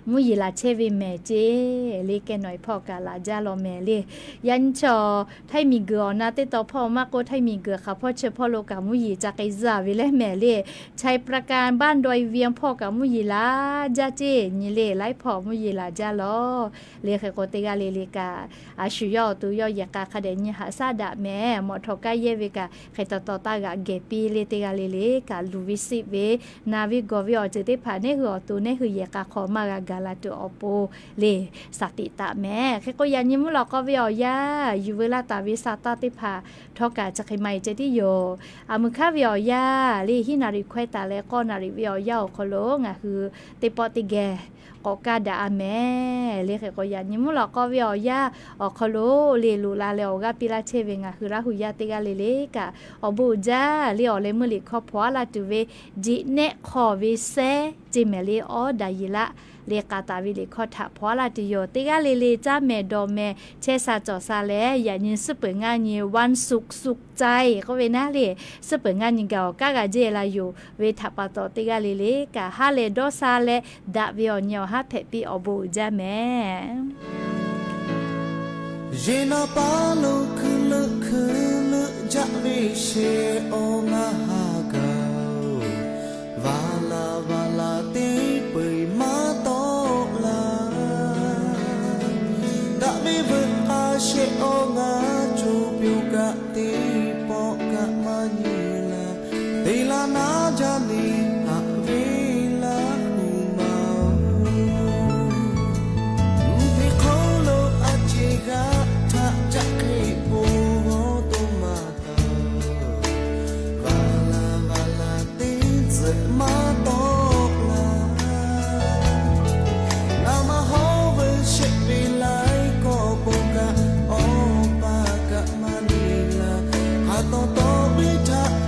mvuhˇ yeˬ laˬ chehˇ ve mehˍ ceˇ le. Kehˉ nawˬ eˬ hpawˇ kaꞈ laˬ jaˇ law mehˍ le. Yaꞈ nyi chaw Htaiˇ miˬguiˬ awˬ na teˇ taw hpawˇ maˇ k'oˆ, Htaiˇ miˬguiˬ hk'aˬ hpawˇ chi hpawˇ lo kaꞈ mvuhˇ yeˬ ca k'ai zuhˇ ve leh mehˍ le. Chai Prakan บ้านดอยเวียง hpawˇ kaꞈ mvuhˇ yeˬ laˬ jaˇ ceˇ nyi le. Laiˉ hpawˇ mvuhˇ yeˬ laˬ jaˇ law le. Hk'e k'o teˇ g'aˇ le le kaꞈ a shu yawˇ awˬ to yawˇ yehˬ k'a hk'a dehꞈ nyi haꞈ shaˉ daꞈ mehˍ. Mawꞈ htawꞈ kaˇ yehˇ ve kaꞈ hk'e taw taw taˇ g'aꞈ gehˬ piˇ le. Teˇ g'aˇ le le kaꞈ luˬ ve siˆ ve, na ve gawˬ ve awˬ ceuˬ teˇ hpaˍ neˉ hui awˬ to neˉ hui yehˬ k'a hk'aw maˇ g'a gaˬ la tuˬ awˬ pon le, shaˍ tiꞈ taˍ mehˍ. Hk'e k'o yaꞈ nyi mvuhˇ lawꞈ k'aw ve awˬ yanˇ yuˬ veu laˇ taˍ ve sa taˇ teˇ hpaˍ htawˇ kaꞈ chi hk'e ma eˬ ceh tiˉ yoˬ. A muiˬ hk'aˉ ve awˬ yanˇ le hiˉ naˍ riˍ hkawehˇ taˍ leh k'awˇ naˍ riˍ ve awˬ yanˇ awˬ hk'aw lo ngaˬ hui teˇ pawˆ teˇ geh k'awꞈ kaˇ daꞈ a mehˍ le. Hk'e k'o yaꞈ nyi mvuhˇ lawꞈ k'aw ve awˬ yanˇ awˬ hk'aw lo le loꞈ la leh awˬ g'aˇ piˇ laˇ chehˇ ve ngaˬ hui Laˇ hu yaˇ teˇ g'aˇ le le kaꞈ awˬ bon uiˍ jaˇ le. Awˬ leh meuˇ liꞈ hkawˇ hpawˇ a laˇ tuˬ ve jeꞈ nehˆ hk'aw ve sehˉ ceˇ mehˍ le. Awˉ daꞈ yeˬ laˆ le k'a taˍ ve liꞈ hkawˇ htaꞈ hpawˇ a laˇ tuˬ yoˬ. Teˇ g'aˇ le le caˇ mehˍ dawˬ mehˍ chehˇ sha cawˬ sha leh yaꞈ nyi suhˉ peuˬ ngaˇ nyi วันศุกร์สุขใจ k'oˆ ve naˉ le, suhˉ peuˬ ngaˇ nyi gaˬ awˬ kaˉ g'a jehˇ la yoˬ ve htaꞈ pa taw teˇ g'aˇ le le kaꞈ ha lehˬ dawˇ sha leh daꞈ ve awˬ nyi awˬ haˉ hpehꞈ piˇ awˬ bon uiˍ jaˇ mehˍ. Yeˬ naˍ paˍ lo hkui leuˆ hkui leuˆ jaˆ ve sheˍ awˬ ngaˬ ha gaˬ-oˬ, vaˬ laˬ vaˬ laˬ teˇ peu-eˬ maˇ tawˆ laˇ. Daꞈ ve veuꞈ k'a shehˍ awˬ ngaˬ co pyonˍ kaꞈ teˇ pawˆ kaꞈ maˇ nyi laˇ. Te laˇ naˉ jaˇ le haꞈ ve Laˇ hu ma-oˬ, mvuhˇ hk'oˆ lo a ciˍ g'aˇ htaꞈ caˆ hk'e po g'awˇ to maˇ taˍ-oˬ, vaˬ laˬ vaˬ laˬ teˇ tcuhꞈ maˇ tawˆ laˇ. Ngaˬ maˇ hawˉ veu shehˆ ve laiˉ kawˆ bon kaꞈ awˬ pa kaꞈ maˇ nyi laˇ. Hk'a taw taw ve htaꞈ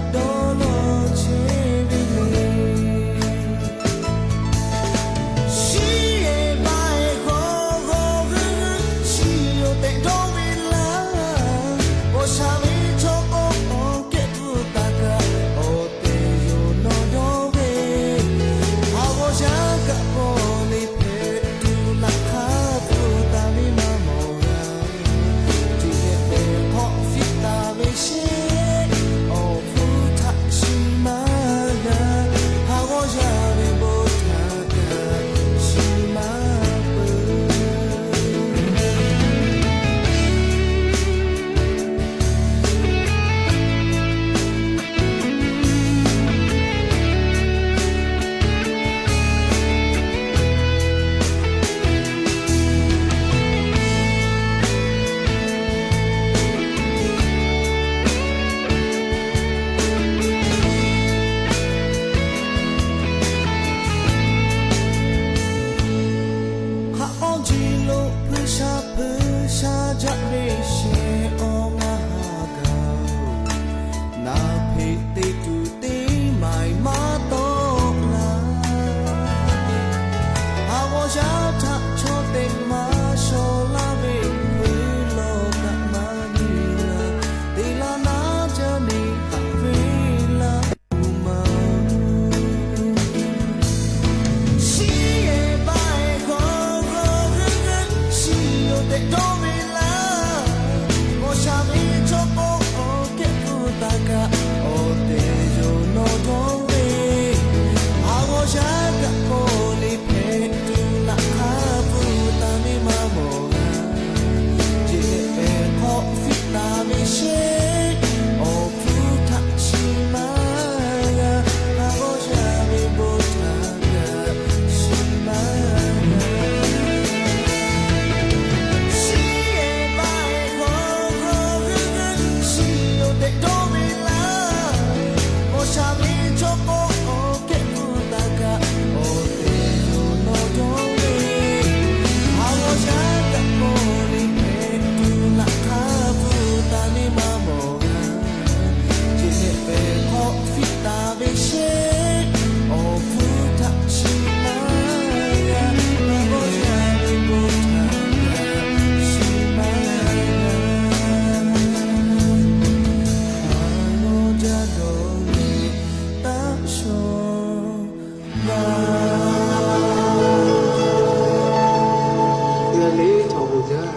Yaꞈ nyi chaw bon jaˇ.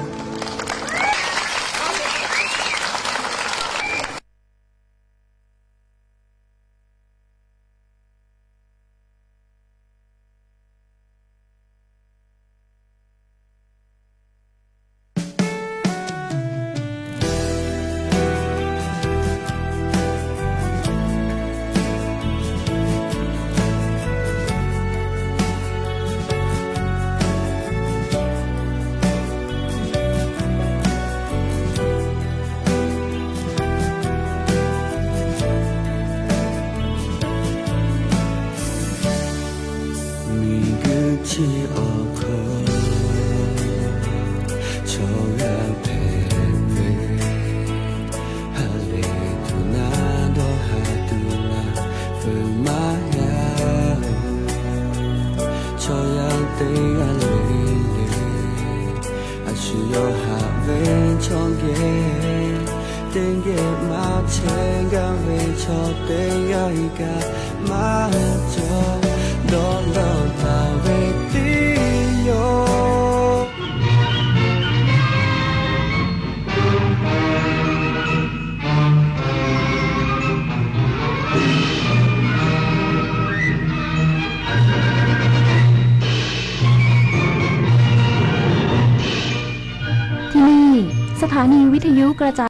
Miˬguiˬ chi awˬ hk'aw chaw g'a hpehꞈ ve, ha lehˬ tuˬ naˉ dawˇ ha tuˬ la feu maˇ g'a oˬ. Chaw yaˇ teˇ g'aˇ le le, a shu yawˇ haꞈ ve chaw geh, teˇ geh maˇ chehˇ gaˇ ve chaw teˇ g'aˇ kaꞈ maˇ cawˬ, dawˇ law taˍ ve tiˉ yoˬ. Ti ni, สถานีวิทยุกระจาย